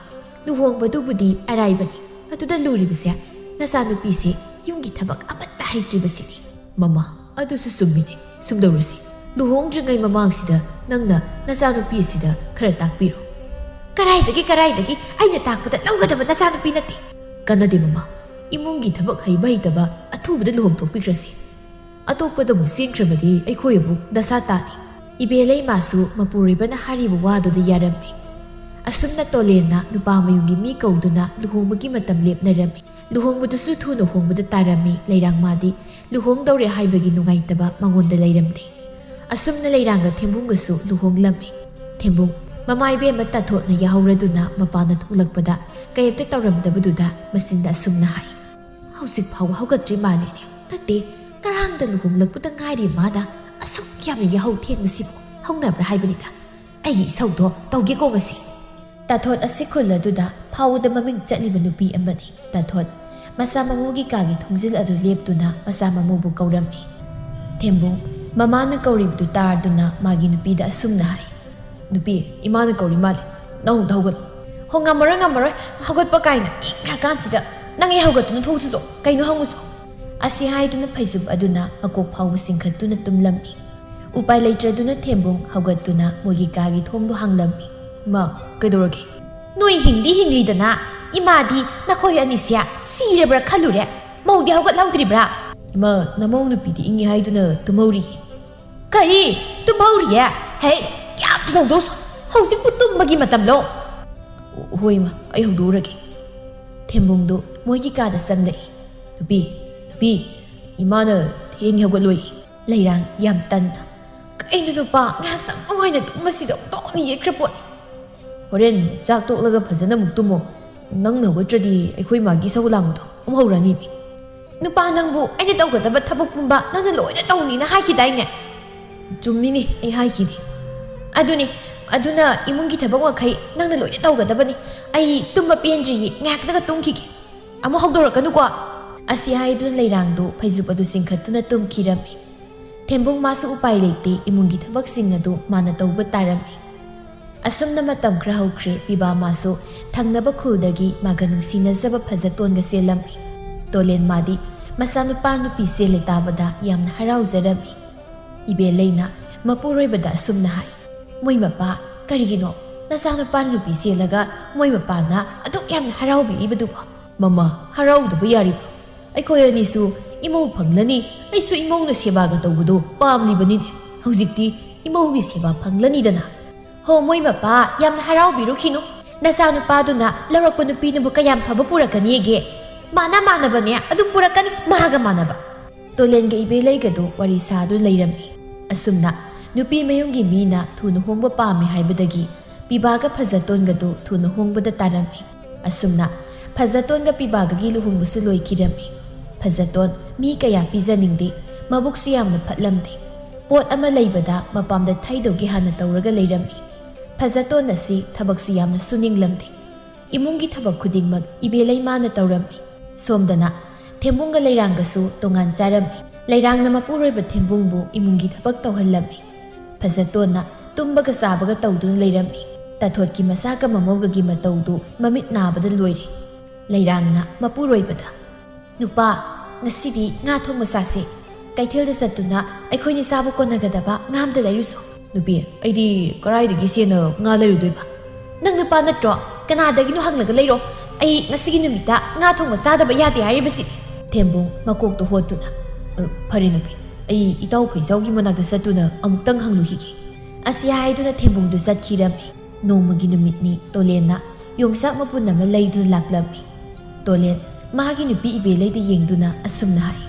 ꯂꯨꯍꯣꯡꯕꯗꯨꯕꯨꯗꯤ ꯑꯔꯥꯏꯕꯅꯤ, ꯑꯗꯨꯗ ꯂꯨꯔꯤꯕꯁꯦ ꯅꯆꯥꯅꯨꯄꯤꯁꯦ ꯌꯨꯝꯒꯤ ꯊꯕꯛ ꯑꯃꯠꯇ ꯍꯩꯇ꯭ꯔꯤꯕꯁꯤꯅꯤ꯫ "ꯃꯃꯥ, ꯑꯗꯨꯁꯨ ꯆꯨꯝꯃꯤꯅꯦ꯫ ꯁꯨꯝꯗꯧꯔꯁꯤ, "ꯂꯨꯍꯣꯡꯗ꯭ꯔꯤꯉꯩ ꯃꯃꯥꯡꯁꯤꯗ ꯅꯪꯅ ꯅꯆꯥꯅꯨꯄꯤ ꯑꯁꯤꯗ ꯈꯔ ꯇꯥꯛꯄꯤꯔꯣ꯫" "ꯀꯔꯥꯏꯗꯒꯤ, ꯀꯔꯥꯏꯗꯒꯤ? ꯑꯩꯅ ꯇꯥꯛꯄꯗ ꯂꯧꯒꯗꯕ ꯅꯆꯥꯅꯨꯄꯤ ꯅꯠꯇꯦ꯫" "ꯀꯥꯟꯅꯗꯦ ꯃꯃꯥ, ꯏꯃꯨꯡꯒꯤ ꯊꯕꯛ ꯍꯩꯕ ꯍꯩꯇꯕ ꯑꯊꯨꯕꯗ ꯂꯨꯍꯣꯡꯊꯣꯛꯄꯤꯈ꯭ꯔꯁꯤ꯫ ꯑꯇꯣꯞꯄꯗ ꯑꯃꯨꯛ ꯆꯦꯟꯈ꯭ꯔꯕꯗꯤ ꯑꯩꯈꯣꯏ ꯑꯃꯨꯛ ꯗꯁꯥ ꯇꯥꯅꯤ꯫" ꯏꯕꯦꯂꯩꯃꯥꯁꯨ ꯃꯄꯨꯔꯣꯏꯕꯅ ꯍꯥꯏꯔꯤꯕ ꯋꯥꯗꯨꯗ ꯌꯥꯔꯝꯃꯤ꯫ ꯑꯁꯨꯝꯅ ꯇꯣꯂꯦꯟꯅ ꯅꯨꯄꯥ ꯃꯌꯨꯝꯒꯤ ꯃꯤ ꯀꯧꯗꯨꯅ ꯂꯨꯍꯣꯡꯕꯒꯤ ꯃꯇꯝ ꯂꯦꯞꯅꯔꯝꯃꯤ꯫ ꯂꯨꯍꯣꯡꯕꯗꯨꯁꯨ ꯊꯨꯅ ꯍꯣꯡꯕꯗ ꯇꯥꯔꯝꯃꯤ꯫ ꯂꯩꯔꯥꯡ ꯃꯥꯗꯤ ꯂꯨꯍꯣꯡꯗꯧꯔꯦ ꯍꯥꯏꯕꯒꯤ ꯅꯨꯡꯉꯥꯏꯇꯕ ꯃꯉꯣꯟꯗ ꯂꯩꯔꯝꯗꯦ꯫ ꯑꯁꯨꯝꯅ ꯂꯩꯔꯥꯡꯒ ꯊꯦꯝꯕꯨꯡꯒꯁꯨ ꯂꯨꯍꯣꯡꯂꯝꯃꯤ꯫ ꯊꯦꯝꯕꯨꯡ, ꯃꯃꯥ ꯏꯕꯦꯝꯃ ꯇꯥꯊꯣꯠꯅ ꯌꯥꯍꯧꯔꯗꯨꯅ ꯃꯄꯥꯟꯗ ꯊꯣꯛꯂꯛꯄꯗ ꯀꯩꯝꯇ ꯇꯧꯔꯝꯗꯕꯗꯨꯗ ꯃꯆꯤꯟꯗ ꯑꯁꯨꯝꯅ ꯍꯥꯏ, "ꯍꯧꯖꯤꯛ ꯐꯥꯎꯕ ꯍꯧꯒꯠꯇ꯭ꯔꯤ ꯃꯥꯜꯂꯦꯅꯦ꯫ ꯅꯠꯇꯦ, ꯉꯔꯥꯡꯗ ꯂꯨꯍꯣꯡꯂꯛꯄꯗ ꯉꯥꯏꯔꯤ ꯃꯥꯗ꯫ ꯑꯁꯨꯛ ꯌꯥꯝꯅ ꯌꯥꯍꯧ ꯊꯦꯡꯕꯁꯤꯕꯨ ꯍꯧꯅꯕ꯭ꯔꯥ ꯍꯥꯏꯕꯅꯤꯗ꯫ ꯑꯩꯒꯤ ꯏꯁꯧꯗꯣ ꯇꯧꯒꯦꯀꯣ ꯉꯁꯤ꯫" ꯇꯥꯊꯣꯠ ꯑꯁꯤ ꯈꯨꯜ ꯑꯗꯨꯗ ꯐꯥꯎꯕꯗ ꯃꯃꯤꯡ ꯆꯠꯂꯤꯕ ꯅꯨꯄꯤ ꯑꯃꯅꯤ꯫ ꯇꯥꯊꯣꯠ ꯃꯆꯥ ꯃꯃꯧꯒꯤ ꯀꯥꯒꯤ ꯊꯣꯡꯖꯤꯜ ꯑꯗꯨ ꯂꯦꯞꯇꯨꯅ ꯃꯆꯥ ꯃꯃꯧꯕꯨ ꯀꯧꯔꯝꯃꯤ꯫ ꯊꯦꯝꯕꯨꯡ, ꯃꯃꯥꯅ ꯀꯧꯔꯤꯕꯗꯨ ꯇꯥꯔꯗꯨꯅ ꯃꯥꯒꯤ ꯅꯨꯄꯤꯗ ꯑꯁꯨꯝꯅ ꯍꯥꯏ, "ꯅꯨꯄꯤ, ꯏꯃꯥꯅ ꯀꯧꯔꯤ ꯃꯥꯜꯂꯦ꯫ ꯅꯪ ꯑꯝꯇ ꯍꯧꯒꯠꯂꯣ꯫" "ꯍꯣ, ꯉꯝꯃꯔꯣꯏ, ꯉꯝꯃꯔꯣꯏ꯫ ꯍꯧꯒꯠꯄ ꯀꯥꯏꯅ ꯏꯪꯈ꯭ꯔꯀꯥꯟꯁꯤꯗ ꯅꯪ ꯑꯩ ꯍꯧꯒꯠꯇꯨꯅ ꯊꯣꯛꯎꯆꯣ꯫ ꯀꯩꯅꯣ ꯍꯪꯉꯨꯆꯣ꯫" ꯑꯁꯤ ꯍꯥꯏꯗꯨꯅ ꯐꯩꯖꯨꯞ ꯑꯗꯨꯅ ꯃꯀꯣꯛ ꯐꯥꯎꯕ ꯆꯤꯡꯈꯠꯇꯨꯅ ꯇꯨꯝꯂꯝꯃꯤ꯫ ꯎꯄꯥꯏ ꯂꯩꯇ꯭ꯔꯗꯨꯅ ꯊꯦꯝꯕꯨꯡ ꯍꯧꯒꯠꯇꯨꯅ ꯃꯣꯏꯒꯤ ꯀꯥꯒꯤ ꯊꯣꯡꯗꯨ ꯍꯥꯡꯂꯝꯃꯤ꯫ "ꯏꯃꯥ, ꯀꯩꯗꯧꯔꯒꯦ?" "ꯅꯣꯏ ꯍꯤꯡꯗꯤ ꯍꯤꯡꯂꯤꯗꯅ, ꯏꯃꯥꯗꯤ ꯅꯈꯣꯏ ꯑꯅꯤꯁꯦ ꯁꯤꯔꯕ꯭ꯔꯥ ꯈꯜꯂꯨꯔꯦ꯫ ꯃꯧꯗꯤ ꯍꯧꯒꯠꯍꯧꯗ꯭ꯔꯤꯕ꯭ꯔꯥ?" "ꯏꯃꯥ, ꯅꯃꯧ ꯅꯨꯄꯤꯗꯤ ꯏꯪꯉꯤ ꯍꯥꯏꯗꯨꯅ ꯇꯨꯝꯍꯧꯔꯤꯌꯦ꯫" "ꯀꯔꯤ? ꯇꯨꯝꯍꯧꯔꯤꯌꯦ? ꯍꯦ, ꯌꯥꯝ ꯊꯨꯅ ꯍꯧꯗꯣꯛꯎꯆꯣ꯫ ꯍꯧꯖꯤꯛꯄꯨ ꯇꯨꯝꯕꯒꯤ ꯃꯇꯝꯂꯣ?" "ꯍꯣꯏ ꯏꯃꯥ, ꯑꯩ ꯍꯧꯗꯣꯛꯎꯔꯒꯦ꯫" ꯊꯦꯝꯕꯨꯡꯗꯨ ꯃꯣꯏꯒꯤ ꯀꯥꯗ ꯆꯪꯂꯛꯏ꯫ "ꯅꯨꯄꯤ, ꯅꯨꯄꯤ, ꯏꯃꯥꯅ ꯊꯦꯡꯉꯦ ꯍꯧꯒꯠꯂꯣꯏ꯫" ꯂꯩꯔꯥꯡ ꯌꯥꯝ ꯇꯟꯅ, "ꯀꯩꯅꯣ ꯅꯨꯄꯥ, ꯉꯥꯏꯍꯥꯛꯇꯪ ꯅꯨꯡꯉꯥꯏꯅ ꯇꯨꯝꯕꯁꯤꯗ ꯑꯣꯟꯊꯣꯛꯅ ꯌꯦꯠꯈ꯭ꯔ ꯄꯣꯠꯅꯤ꯫ ꯍꯣꯔꯦꯟ ꯆꯥꯛ ꯇꯣꯛꯂꯒ ꯐꯖꯅ ꯑꯃꯨꯛ ꯇꯨꯝꯃꯣ꯫ ꯅꯪꯅ ꯍꯧꯒꯠꯇ꯭ꯔꯗꯤ ꯑꯩꯈꯣꯏ ꯃꯥꯒꯤ ꯏꯁꯧ ꯂꯥꯡꯕꯗꯣ ꯑꯃꯨꯛ ꯍꯧꯔꯅꯤ ꯃꯤ꯫" "ꯅꯨꯄꯥ ꯅꯪꯕꯨ ꯑꯩꯅ ꯇꯧꯒꯗꯕ ꯊꯕꯛ ꯄꯨꯝꯕ ꯅꯪꯅ ꯂꯣꯏꯅ ꯇꯧꯅꯤꯅ ꯍꯥꯏꯈꯤꯗꯥꯏꯅꯦ?" "ꯆꯨꯝꯃꯤꯅꯦ, ꯑꯩ ꯍꯥꯏꯈꯤꯅꯦ꯫" "ꯑꯗꯨꯅꯤ, ꯑꯗꯨꯅ ꯏꯃꯨꯡꯒꯤ ꯊꯕꯛ ꯃꯈꯩ ꯅꯪꯅ ꯂꯣꯏꯅ ꯇꯧꯒꯗꯕꯅꯤ꯫ ꯑꯩ ꯇꯨꯝꯕ ꯄꯦꯟꯗ꯭ꯔꯤꯌꯦ, ꯉꯥꯏꯍꯥꯛꯇꯒ ꯇꯨꯝꯈꯤꯒꯦ꯫ ꯑꯃꯨꯛ ꯍꯧꯗꯣꯔꯛꯀꯅꯨꯀꯣ꯫" ꯑꯁꯤ ꯍꯥꯏꯗꯨꯅ ꯂꯩꯔꯥꯡꯗꯨ ꯐꯩꯖꯨꯞ ꯑꯗꯨ ꯆꯤꯡꯈꯠꯇꯨꯅ ꯇꯨꯝꯈꯤꯔꯝꯃꯤ꯫ ꯊꯦꯝꯕꯨꯡ ꯃꯥꯁꯨ ꯎꯄꯥꯏ ꯂꯩꯇꯦ, ꯏꯃꯨꯡꯒꯤ ꯊꯕꯛꯁꯤꯡ ꯑꯗꯨ ꯃꯥꯅ ꯇꯧꯕ ꯇꯥꯔꯝꯃꯤ꯫ ꯑꯁꯨꯝꯅ ꯃꯇꯝ ꯈꯔ ꯍꯧꯈ꯭ꯔꯦ꯫ ꯄꯤꯕꯥ ꯃꯥꯁꯨ ꯊꯪꯅꯕ ꯈꯨꯜꯗꯒꯤ ꯃꯥꯒ ꯅꯨꯡꯁꯤꯅꯖꯕ ꯐꯖꯇꯣꯟꯒ ꯆꯦꯜꯂꯝꯃꯤ꯫ ꯇꯣꯂꯦꯟ ꯃꯥꯗꯤ ꯃꯆꯥꯅꯨꯄꯥ ꯅꯨꯄꯤ ꯆꯦꯜꯂꯦ ꯇꯥꯕꯗ ꯌꯥꯝꯅ ꯍꯔꯥꯎꯖꯔꯝꯃꯤ꯫ ꯏꯕꯦꯂꯩꯅ ꯃꯄꯨꯔꯣꯏꯕꯗ ꯑꯁꯨꯝꯅ ꯍꯥꯏ, "ꯃꯣꯏ ꯃꯄꯥ, ꯀꯔꯤꯒꯤꯅꯣ ꯅꯆꯥꯅꯨꯄꯥ ꯅꯨꯄꯤ ꯆꯦꯜꯂꯒ ꯃꯣꯏ ꯃꯄꯥꯅ ꯑꯗꯨꯛ ꯌꯥꯝꯅ ꯍꯔꯥꯎꯕꯤꯔꯤꯕꯗꯨꯕꯣ?" "ꯃꯃꯥ, ꯍꯔꯥꯎꯗꯕ ꯌꯥꯔꯤꯕ꯭ꯔꯣ? ꯑꯩꯈꯣꯏ ꯑꯅꯤꯁꯨ ꯏꯃꯧ ꯐꯪꯂꯅꯤ, ꯑꯩꯁꯨ ꯏꯃꯧꯅ ꯁꯦꯕꯥꯒ ꯇꯧꯕꯗꯣ ꯄꯥꯝꯂꯤꯕꯅꯤꯅꯦ꯫ ꯍꯧꯖꯤꯛꯇꯤ ꯏꯃꯧꯒꯤ ꯁꯦꯕꯥ ꯐꯪꯂꯅꯤꯗꯅ꯫" "ꯍꯣ, ꯃꯣꯏ ꯃꯄꯥ, ꯌꯥꯝꯅ ꯍꯔꯥꯎꯕꯤꯔꯨꯈꯤꯅꯨ꯫ ꯅꯆꯥꯅꯨꯄꯥꯗꯨꯅ ꯂꯧꯔꯛꯄ ꯅꯨꯄꯤꯅꯕꯨ ꯀꯌꯥꯝ ꯐꯕ ꯄꯨꯔꯛꯀꯅꯤꯒꯦ? ꯃꯥꯅ ꯃꯥꯟꯅꯕꯅꯦ ꯑꯗꯨꯝ ꯄꯨꯔꯛꯀꯅꯤ, ꯃꯥꯒ ꯃꯥꯟꯅꯕ꯫" ꯇꯣꯂꯦꯟꯒ ꯏꯕꯦꯂꯩꯒꯗꯨ ꯋꯥꯔꯤ ꯁꯥꯗꯨꯅ ꯂꯩꯔꯝꯃꯤ꯫ ꯑꯁꯨꯝꯅ ꯅꯨꯄꯤ ꯃꯌꯨꯝꯒꯤ ꯃꯤꯅ ꯊꯨꯅ ꯍꯣꯡꯕ ꯄꯥꯝꯃꯤ ꯍꯥꯏꯕꯗꯒꯤ ꯄꯤꯕꯥꯒ ꯐꯖꯇꯣꯟꯒꯗꯨ ꯊꯨꯅ ꯍꯣꯡꯕꯗ ꯇꯥꯔꯝꯃꯤ꯫ ꯑꯁꯨꯝꯅ ꯐꯖꯇꯣꯟꯒ ꯄꯤꯕꯥꯒꯒꯤ ꯂꯨꯍꯣꯡꯕꯁꯨ ꯂꯣꯏꯈꯤꯔꯝꯃꯤ꯫ ꯐꯖꯇꯣꯟ ꯃꯤ ꯀꯌꯥ ꯄꯤꯖꯅꯤꯡꯗꯦ, ꯃꯕꯨꯛꯁꯨ ꯌꯥꯝꯅ ꯐꯠꯂꯝꯗꯦ꯫ ꯄꯣꯠ ꯑꯃ ꯂꯩꯕꯗ ꯃꯄꯥꯝꯗ ꯊꯩꯗꯧꯒꯤ ꯍꯥꯟꯅ ꯇꯧꯔꯒ ꯂꯩꯔꯝꯃꯤ꯫ ꯐꯖꯇꯣꯟ ꯑꯁꯤ ꯊꯕꯛꯁꯨ ꯌꯥꯝꯅ ꯁꯨꯅꯤꯡꯂꯝꯗꯦ꯫ ꯏꯃꯨꯡꯒꯤ ꯊꯕꯛ ꯈꯨꯗꯤꯡꯃꯛ ꯏꯕꯦꯂꯩ ꯃꯥꯅ ꯇꯧꯔꯝꯃꯤ꯫ ꯁꯣꯝꯗꯅ ꯊꯦꯝꯕꯨꯡꯒ ꯂꯩꯔꯥꯡꯒꯁꯨ ꯇꯣꯉꯥꯟ ꯆꯥꯔꯝꯃꯤ꯫ ꯂꯩꯔꯥꯡꯅ ꯃꯄꯨꯔꯣꯏꯕ ꯊꯦꯝꯕꯨꯡꯕꯨ ꯏꯃꯨꯡꯒꯤ ꯊꯕꯛ ꯇꯧꯍꯜꯂꯝꯃꯤ꯫ ꯐꯖꯇꯣꯟꯅ ꯇꯨꯝꯕꯒ ꯆꯥꯕꯒ ꯇꯧꯗꯨꯅ ꯂꯩꯔꯝꯃꯤ꯫ ꯇꯥꯊꯣꯠꯀꯤ ꯃꯆꯥꯒ ꯃꯃꯧꯒꯒꯤ ꯃꯇꯧꯗꯨ ꯃꯃꯤꯠ ꯅꯥꯕꯗ ꯂꯣꯏꯔꯦ꯫ ꯂꯩꯔꯥꯡꯅ ꯃꯄꯨꯔꯣꯏꯕꯗ, "ꯅꯨꯄꯥ, ꯉꯁꯤꯗꯤ ꯉꯥ ꯊꯣꯡꯕ ꯆꯥꯁꯦ꯫ ꯀꯩꯊꯦꯜꯗ ꯆꯠꯇꯨꯅ ꯑꯩꯈꯣꯏꯅꯤ ꯆꯥꯕ ꯀꯣꯟꯅꯒꯗꯕ ꯉꯥ ꯑꯝꯇ ꯂꯩꯔꯨꯁꯣ꯫" "ꯅꯨꯄꯤ, ꯑꯩꯗꯤ ꯀꯗꯥꯏꯗꯒꯤ ꯁꯦꯟꯅ ꯉꯥ ꯂꯩꯔꯨꯗꯣꯏꯕ?" "ꯅꯪ ꯅꯨꯄꯥ ꯅꯠꯇ꯭ꯔꯣ? ꯀꯅꯥꯗꯒꯤꯅꯣ ꯍꯪꯂꯒ ꯂꯩꯔꯣ꯫ ꯑꯩ ꯉꯁꯤꯒꯤ ꯅꯨꯃꯤꯠꯇ ꯉꯥ ꯊꯣꯡꯕ ꯆꯥꯗꯕ ꯌꯥꯗꯦ ꯍꯥꯏꯔꯤꯕꯁꯤꯗꯤ꯫" ꯊꯦꯝꯕꯨꯡ ꯃꯀꯣꯛꯇꯨ ꯍꯣꯠꯇꯨꯅ, "ꯑ, ꯐꯔꯦ ꯅꯨꯄꯤ, ꯑꯩ ꯏꯇꯥꯎ ꯐꯩꯖꯥꯎꯒꯤ ꯃꯅꯥꯛꯇ ꯆꯠꯇꯨꯅ ꯑꯃꯨꯛꯇꯪ ꯍꯪꯂꯨꯈꯤꯒꯦ꯫" ꯑꯁꯤ ꯍꯥꯏꯗꯨꯅ ꯊꯦꯝꯕꯨꯡꯗꯨ ꯆꯠꯈꯤꯔꯝꯃꯤ꯫ ꯅꯣꯡꯃꯒꯤ ꯅꯨꯃꯤꯠꯅꯤ꯫ ꯇꯣꯂꯦꯟꯅ ꯌꯣꯡꯆꯥꯛ ꯃꯄꯨꯟ ꯑꯃ ꯂꯩꯗꯨꯅ ꯂꯥꯛꯂꯝꯃꯤ꯫ ꯇꯣꯂꯦꯟ ꯃꯥꯒꯤ ꯅꯨꯄꯤ ꯏꯕꯦꯂꯩꯗ ꯌꯦꯡꯗꯨꯅ ꯑꯁꯨꯝꯅ ꯍꯥꯏ,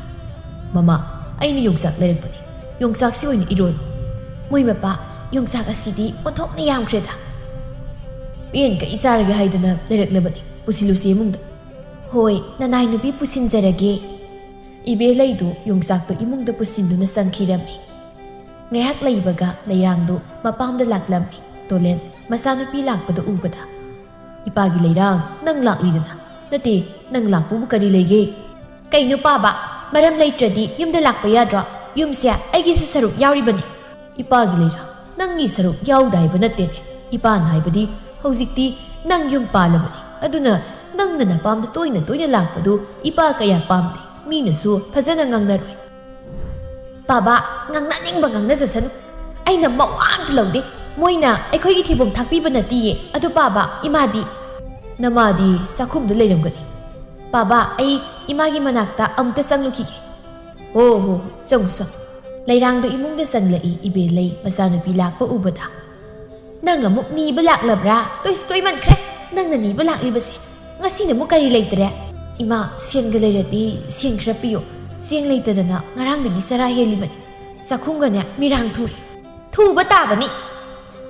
"ꯃꯃꯥ, ꯑꯩꯅ ꯌꯣꯡꯆꯥꯛ ꯂꯩꯔꯛꯄꯅꯤ꯫ ꯌꯣꯡꯆꯥꯛꯁꯤ ꯑꯣꯏꯅ ꯏꯔꯣꯜꯂꯨ꯫" "ꯃꯣꯏ ꯃꯄꯥ, ꯌꯣꯡꯆꯥꯛ ꯑꯁꯤꯗꯤ ꯑꯣꯟꯊꯣꯛꯅ ꯌꯥꯝꯈ꯭ꯔꯦꯗ꯫" "ꯄꯦꯟ ꯀꯛꯏ ꯆꯥꯔꯒꯦ ꯍꯥꯏꯗꯅ ꯂꯩꯔꯛꯂꯕꯅꯤ꯫ ꯄꯨꯁꯤꯜꯂꯨꯁꯤ ꯏꯃꯨꯡꯗ꯫" "ꯍꯣꯏ, ꯅꯅꯥꯏ ꯅꯨꯄꯤ ꯄꯨꯁꯤꯟꯖꯔꯒꯦ꯫" ꯏꯕꯦꯂꯩꯗꯨ ꯌꯣꯡꯆꯥꯛꯇꯨ ꯏꯃꯨꯡꯗ ꯄꯨꯁꯤꯟꯗꯨꯅ ꯆꯪꯈꯤꯔꯝꯃꯤ꯫ ꯉꯥꯏꯍꯥꯛ ꯂꯩꯕꯒ ꯂꯩꯔꯥꯡꯗꯨ ꯃꯄꯥꯝꯗ ꯂꯥꯛꯂꯝꯃꯤ꯫ ꯇꯣꯂꯦꯟ ꯃꯆꯥꯅꯨꯄꯤ ꯂꯥꯛꯄꯗꯨ ꯎꯕꯗ, "ꯏꯄꯥꯒꯤ ꯂꯩꯔꯥꯡ, ꯅꯪ ꯂꯥꯛꯂꯤꯗꯅ? ꯅꯠꯇꯦ, ꯅꯪ ꯂꯥꯛꯄꯕꯨ ꯀꯔꯤ ꯂꯩꯒꯦ?" "ꯀꯩꯅꯣ ꯄꯥꯕ, ꯃꯔꯝ ꯂꯩꯇ꯭ꯔꯗꯤ ꯌꯨꯝꯗ ꯂꯥꯛꯄ ꯌꯥꯗ꯭ꯔꯣ? ꯌꯨꯝꯁꯦ ꯑꯩꯒꯤꯁꯨ ꯁꯔꯨꯛ ꯌꯥꯎꯔꯤꯕꯅꯤ꯫" "ꯏꯄꯥꯒꯤ ꯂꯩꯔꯥꯡ, ꯅꯪꯒꯤ ꯁꯔꯨꯛ ꯌꯥꯎꯗ ꯍꯥꯏꯕ ꯅꯠꯇꯦꯅꯦ꯫ ꯏꯄꯥꯅ ꯍꯥꯏꯕꯗꯤ ꯍꯧꯖꯤꯛꯇꯤ ꯅꯪ ꯌꯨꯝ ꯄꯥꯜꯂꯕꯅꯤ꯫ ꯑꯗꯨꯅ ꯅꯪꯅ ꯅꯄꯥꯝꯗ ꯇꯣꯏꯅ ꯇꯣꯏꯅ ꯂꯥꯛꯄꯗꯨ ꯏꯄꯥ ꯀꯌꯥ ꯄꯥꯝꯗꯦ꯫ ꯃꯤꯅꯁꯨ ꯐꯖꯅ ꯉꯥꯡꯅꯔꯣꯏ꯫" "ꯄꯥꯕ, ꯉꯥꯡꯅꯅꯤꯡꯕ ꯉꯥꯡꯅꯖꯁꯅꯨ꯫ ꯑꯩꯅ ꯃꯋꯥ ꯑꯝꯇ ꯂꯧꯗꯦ꯫ ꯃꯣꯏꯅ ꯑꯩꯈꯣꯏꯒꯤ ꯊꯤꯕꯣꯡ ꯊꯥꯛꯄꯤꯕ ꯅꯠꯇꯤꯌꯦ꯫ ꯑꯗꯨ ꯄꯥꯕ, ꯏꯃꯥꯗꯤ? ꯅꯃꯥꯗꯤ ꯆꯥꯛꯈꯨꯝꯗ ꯂꯩꯔꯝꯒꯅꯤ꯫ ꯄꯥꯕ, ꯑꯩ ꯏꯃꯥꯒꯤ ꯃꯅꯥꯛꯇ ꯑꯃꯨꯛꯇ ꯆꯪꯂꯨꯈꯤꯒꯦ꯫ "ꯍꯣ ꯍꯣ, ꯆꯪꯉꯨ ꯆꯪꯉꯨ꯫" ꯂꯩꯔꯥꯡꯗꯣ ꯏꯃꯨꯡꯗ ꯆꯪꯂꯛꯏ꯫ ꯏꯕꯦꯂꯩ ꯃꯆꯥꯅꯨꯄꯤ ꯂꯥꯛꯄ ꯎꯕꯗ, "ꯅꯪ ꯑꯃꯨꯛ ꯅꯤꯕ ꯂꯥꯛꯂꯕ꯭ꯔꯥ? ꯇꯣꯏꯁꯨ ꯇꯣꯏꯃꯟꯈ꯭ꯔꯦ ꯅꯪꯅ ꯅꯤꯕ ꯂꯥꯛꯂꯤꯕꯁꯦ꯫ ꯉꯁꯤꯅ ꯑꯃꯨꯛ ꯀꯔꯤ ꯂꯩꯇ꯭ꯔꯦ?" "ꯏꯃꯥ, ꯁꯦꯟꯒ ꯂꯩꯔꯗꯤ ꯁꯦꯟ ꯈꯔ ꯄꯤꯌꯣ꯫ ꯆꯦꯡ ꯂꯩꯇꯗꯅ ꯉꯔꯥꯡꯗꯒꯤ ꯆꯔꯥ ꯍꯦꯜꯂꯤꯕꯅꯤ꯫ ꯆꯥꯛꯈꯨꯝꯒꯅꯦ ꯃꯤꯔꯥꯡ ꯊꯨꯔꯦ꯫" "ꯊꯨꯕ ꯇꯥꯕꯅꯤ꯫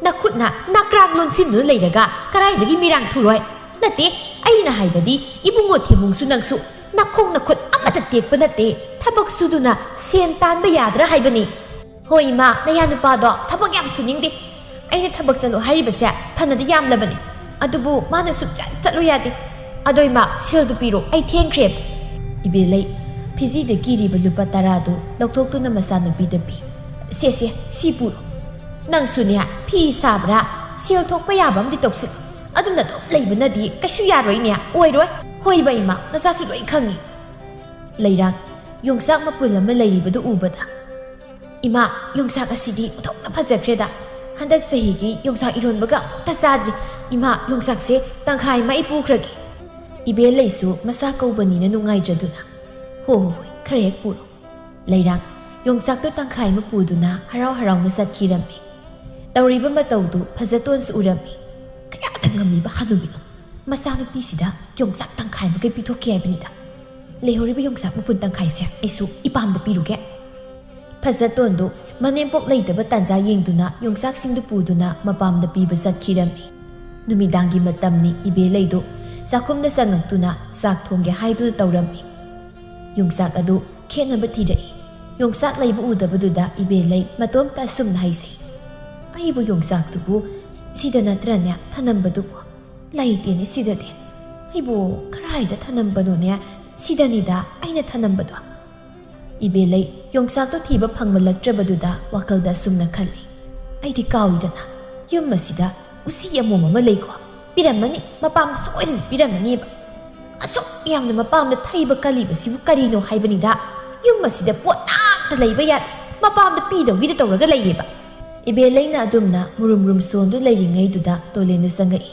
ꯅꯈꯨꯠꯅ ꯅꯀ꯭ꯔꯥꯡ ꯂꯣꯟꯁꯤꯟꯗꯨꯅ ꯂꯩꯔꯒ ꯀꯔꯥꯏꯗꯒꯤ ꯃꯤꯔꯥꯡ ꯊꯨꯔꯣꯏ? ꯅꯠꯇꯦ, ꯑꯩꯅ ꯍꯥꯏꯕꯗꯤ ꯏꯕꯨꯡꯉꯣ ꯊꯦꯕꯨꯡꯁꯨ ꯅꯪꯁꯨ ꯅꯈꯣꯡ ꯅꯈꯨꯠ ꯑꯃꯠꯇ ꯇꯦꯛꯄ ꯅꯠꯇꯦ꯫ ꯊꯕꯛ ꯁꯨꯗꯨꯅ ꯁꯦꯟ ꯇꯥꯟꯕ ꯌꯥꯗ꯭ꯔꯥ ꯍꯥꯏꯕꯅꯤ?" "ꯍꯣꯏ ꯏꯃꯥ, ꯅꯌꯥ ꯅꯨꯄꯥꯗꯣ ꯊꯕꯛ ꯌꯥꯝ ꯁꯨꯅꯤꯡꯗꯦ꯫ ꯑꯩꯅ ꯊꯕꯛ ꯆꯠꯂꯣ ꯍꯥꯏꯔꯤꯕꯁꯦ ꯐꯅꯗꯤ ꯌꯥꯝꯂꯕꯅꯤ꯫ ꯑꯗꯨꯕꯨ ꯃꯥꯅ ꯁꯨꯛꯆꯠ ꯆꯠꯂꯨ ꯌꯥꯗꯦ꯫ ꯑꯗꯣ ꯏꯃꯥ, ꯁꯦꯜꯗꯨ ꯄꯤꯔꯣ, ꯑꯩ ꯊꯦꯡꯈ꯭ꯔꯦꯕ꯫" ꯏꯕꯦꯂꯩ ꯐꯤꯖꯤꯗ ꯀꯤꯔꯤꯕ ꯂꯨꯄꯥ ꯇꯔꯥꯗꯨ ꯂꯧꯊꯣꯛꯇꯨꯅ ꯃꯆꯥꯅꯨꯄꯤꯗ ꯄꯤ꯫ "ꯁꯦ ꯁꯦ, ꯁꯤ ꯄꯨꯔꯣ꯫ ꯅꯪꯁꯨꯅꯦ ꯐꯤ ꯁꯥꯕ꯭ꯔꯥ, ꯁꯦꯜ ꯊꯣꯛꯄ ꯌꯥꯕ ꯑꯃꯗꯤ ꯇꯧꯁꯤꯜꯂꯨ꯫ ꯑꯗꯨꯝꯅ ꯑꯗꯨꯝ ꯂꯩꯕꯅꯗꯤ ꯀꯩꯁꯨ ꯌꯥꯔꯣꯏꯅꯦ꯫ ꯑꯣꯏꯔꯣꯏ꯫" "ꯍꯣꯏꯕ ꯏꯃꯥ, ꯅꯆꯥꯁꯨ ꯂꯣꯏ ꯈꯪꯉꯤ꯫" ꯂꯩꯔꯥꯡ ꯌꯣꯡꯆꯥꯛ ꯃꯄꯨꯜ ꯑꯃ ꯂꯩꯔꯤꯕꯗꯨ ꯎꯕꯗ, "ꯏꯃꯥ, ꯌꯣꯡꯆꯥꯛ ꯑꯁꯤꯗꯤ ꯑꯣꯟꯊꯣꯛꯅ ꯐꯖꯈ꯭ꯔꯦꯗ꯫ ꯍꯟꯗꯛ ꯆꯍꯤꯒꯤ ꯌꯣꯡꯆꯥꯛ ꯏꯔꯣꯟꯕꯒ ꯑꯃꯨꯛꯇ ꯆꯥꯗ꯭ꯔꯤ꯫ ꯏꯃꯥ, ꯌꯣꯡꯆꯥꯛꯁꯦ ꯇꯪꯈꯥꯏ ꯑꯃ ꯑꯩ ꯄꯨꯈ꯭ꯔꯒꯦ꯫" ꯏꯕꯦꯂꯩꯁꯨ ꯃꯆꯥ ꯀꯧꯕꯅꯤꯅ ꯅꯨꯡꯉꯥꯏꯖꯗꯨꯅ, "ꯍꯣ ꯍꯣ ꯍꯣꯏ, ꯈꯔ ꯍꯦꯛ ꯄꯨꯔꯣ꯫" ꯂꯩꯔꯥꯡ ꯌꯣꯡꯆꯥꯛꯇꯨ ꯇꯪꯈꯥꯏ ꯑꯃ ꯄꯨꯗꯨꯅ ꯍꯔꯥꯎ ꯍꯔꯥꯎꯅ ꯆꯠꯈꯤꯔꯝꯃꯤ꯫ ꯇꯧꯔꯤꯕ ꯃꯇꯧꯗꯨ ꯐꯖꯇꯣꯟꯁꯨ ꯎꯔꯝꯃꯤ꯫ ꯀꯌꯥꯗ ꯉꯝꯂꯤꯕ ꯍꯅꯨꯕꯤꯅꯣ? ꯃꯆꯥꯅꯨꯄꯤꯁꯤꯗ ꯌꯣꯡꯆꯥꯛ ꯇꯪꯈꯥꯏ ꯑꯃ ꯀꯩ ꯄꯤꯊꯣꯛꯀꯦ ꯍꯥꯏꯕꯅꯤꯗ꯫ ꯂꯩꯍꯧꯔꯤꯕ ꯌꯣꯡꯆꯥꯛ ꯃꯄꯨꯟ ꯇꯪꯈꯥꯏꯁꯦ ꯑꯩꯁꯨ ꯏꯄꯥꯝꯗ ꯄꯤꯔꯨꯒꯦ꯫ ꯐꯖꯇꯣꯟꯗꯨ ꯃꯅꯦꯝꯄꯣꯛ ꯂꯩꯇꯕ ꯇꯥꯟꯖꯥ ꯌꯦꯡꯗꯨꯅ ꯌꯣꯡꯆꯥꯛꯁꯤꯡꯗꯨ ꯄꯨꯗꯨꯅ ꯃꯄꯥꯝꯗ ꯄꯤꯕ ꯆꯠꯈꯤꯔꯝꯃꯤ꯫ ꯅꯨꯃꯤꯗꯥꯡꯒꯤ ꯃꯇꯝꯅꯤ꯫ ꯏꯕꯦꯂꯩꯗꯨ ꯆꯥꯛꯈꯨꯝꯗ ꯆꯪꯉꯛꯇꯨꯅ ꯆꯥꯛ ꯊꯣꯡꯒꯦ ꯍꯥꯏꯗꯨꯅ ꯇꯧꯔꯝꯃꯤ꯫ ꯌꯣꯡꯆꯥꯛ ꯑꯗꯨ ꯈꯦꯠꯅꯕ ꯊꯤꯔꯛꯏ꯫ ꯌꯣꯡꯆꯥꯛ ꯂꯩꯕ ꯎꯗꯕꯗꯨꯗ ꯏꯕꯦꯂꯩ ꯃꯇꯣꯝꯇ ꯑꯁꯨꯝꯅ ꯍꯥꯏꯖꯩ, "ꯑꯩꯕꯨ ꯌꯣꯡꯆꯥꯛꯇꯨꯕꯨ ꯁꯤꯗ ꯅꯠꯇ꯭ꯔꯅꯦ ꯊꯅꯝꯕꯗꯨꯕꯨ? ꯂꯩꯇꯦꯅꯦ ꯁꯤꯗꯗꯤ꯫ ꯑꯩꯕꯨ ꯀꯔꯥꯏꯗ ꯊꯅꯝꯕꯅꯣꯅꯦ? ꯁꯤꯗꯅꯤꯗ ꯑꯩꯅ ꯊꯅꯝꯕꯗꯣ꯫" ꯏꯕꯦꯂꯩ ꯌꯣꯡꯆꯥꯛꯇꯣ ꯊꯤꯕ ꯐꯪꯃꯜꯂꯛꯇ꯭ꯔꯕꯗꯨꯗ ꯋꯥꯈꯜꯗ ꯑꯁꯨꯝꯅ ꯈꯜꯂꯤ, "ꯑꯩꯗꯤ ꯀꯥꯎꯏꯗꯅ, ꯌꯨꯝ ꯑꯁꯤꯗ ꯎꯆꯤ ꯑꯃꯣꯝ ꯑꯃ ꯂꯩꯀꯣ꯫ ꯄꯤꯔꯝꯃꯅꯤ, ꯃꯄꯥꯝꯗ ꯁꯣꯏꯗꯅ ꯄꯤꯔꯝꯃꯅꯦꯕ꯫ ꯑꯁꯨꯛ ꯌꯥꯝꯅ ꯃꯄꯥꯝꯗ ꯊꯩꯕ ꯀꯜꯂꯤꯕꯁꯤꯕꯨ ꯀꯔꯤꯅꯣ ꯍꯥꯏꯕꯅꯤꯗ? ꯌꯨꯝ ꯑꯁꯤꯗ ꯄꯣꯠ ꯑꯃꯠꯇ ꯂꯩꯕ ꯌꯥꯗꯦ, ꯃꯄꯥꯝꯗ ꯄꯤꯗꯧꯒꯤꯗ ꯇꯧꯔꯒ ꯂꯩꯌꯦꯕ꯫" ꯏꯕꯦꯂꯩꯅ ꯑꯗꯨꯝꯅ ꯃꯨꯔꯨꯝ ꯃꯨꯔꯨꯝ ꯁꯣꯟꯗꯨ ꯂꯩꯔꯤꯉꯩꯗꯨꯗ ꯇꯣꯂꯦꯟꯗꯨ ꯆꯪꯉꯛꯏ꯫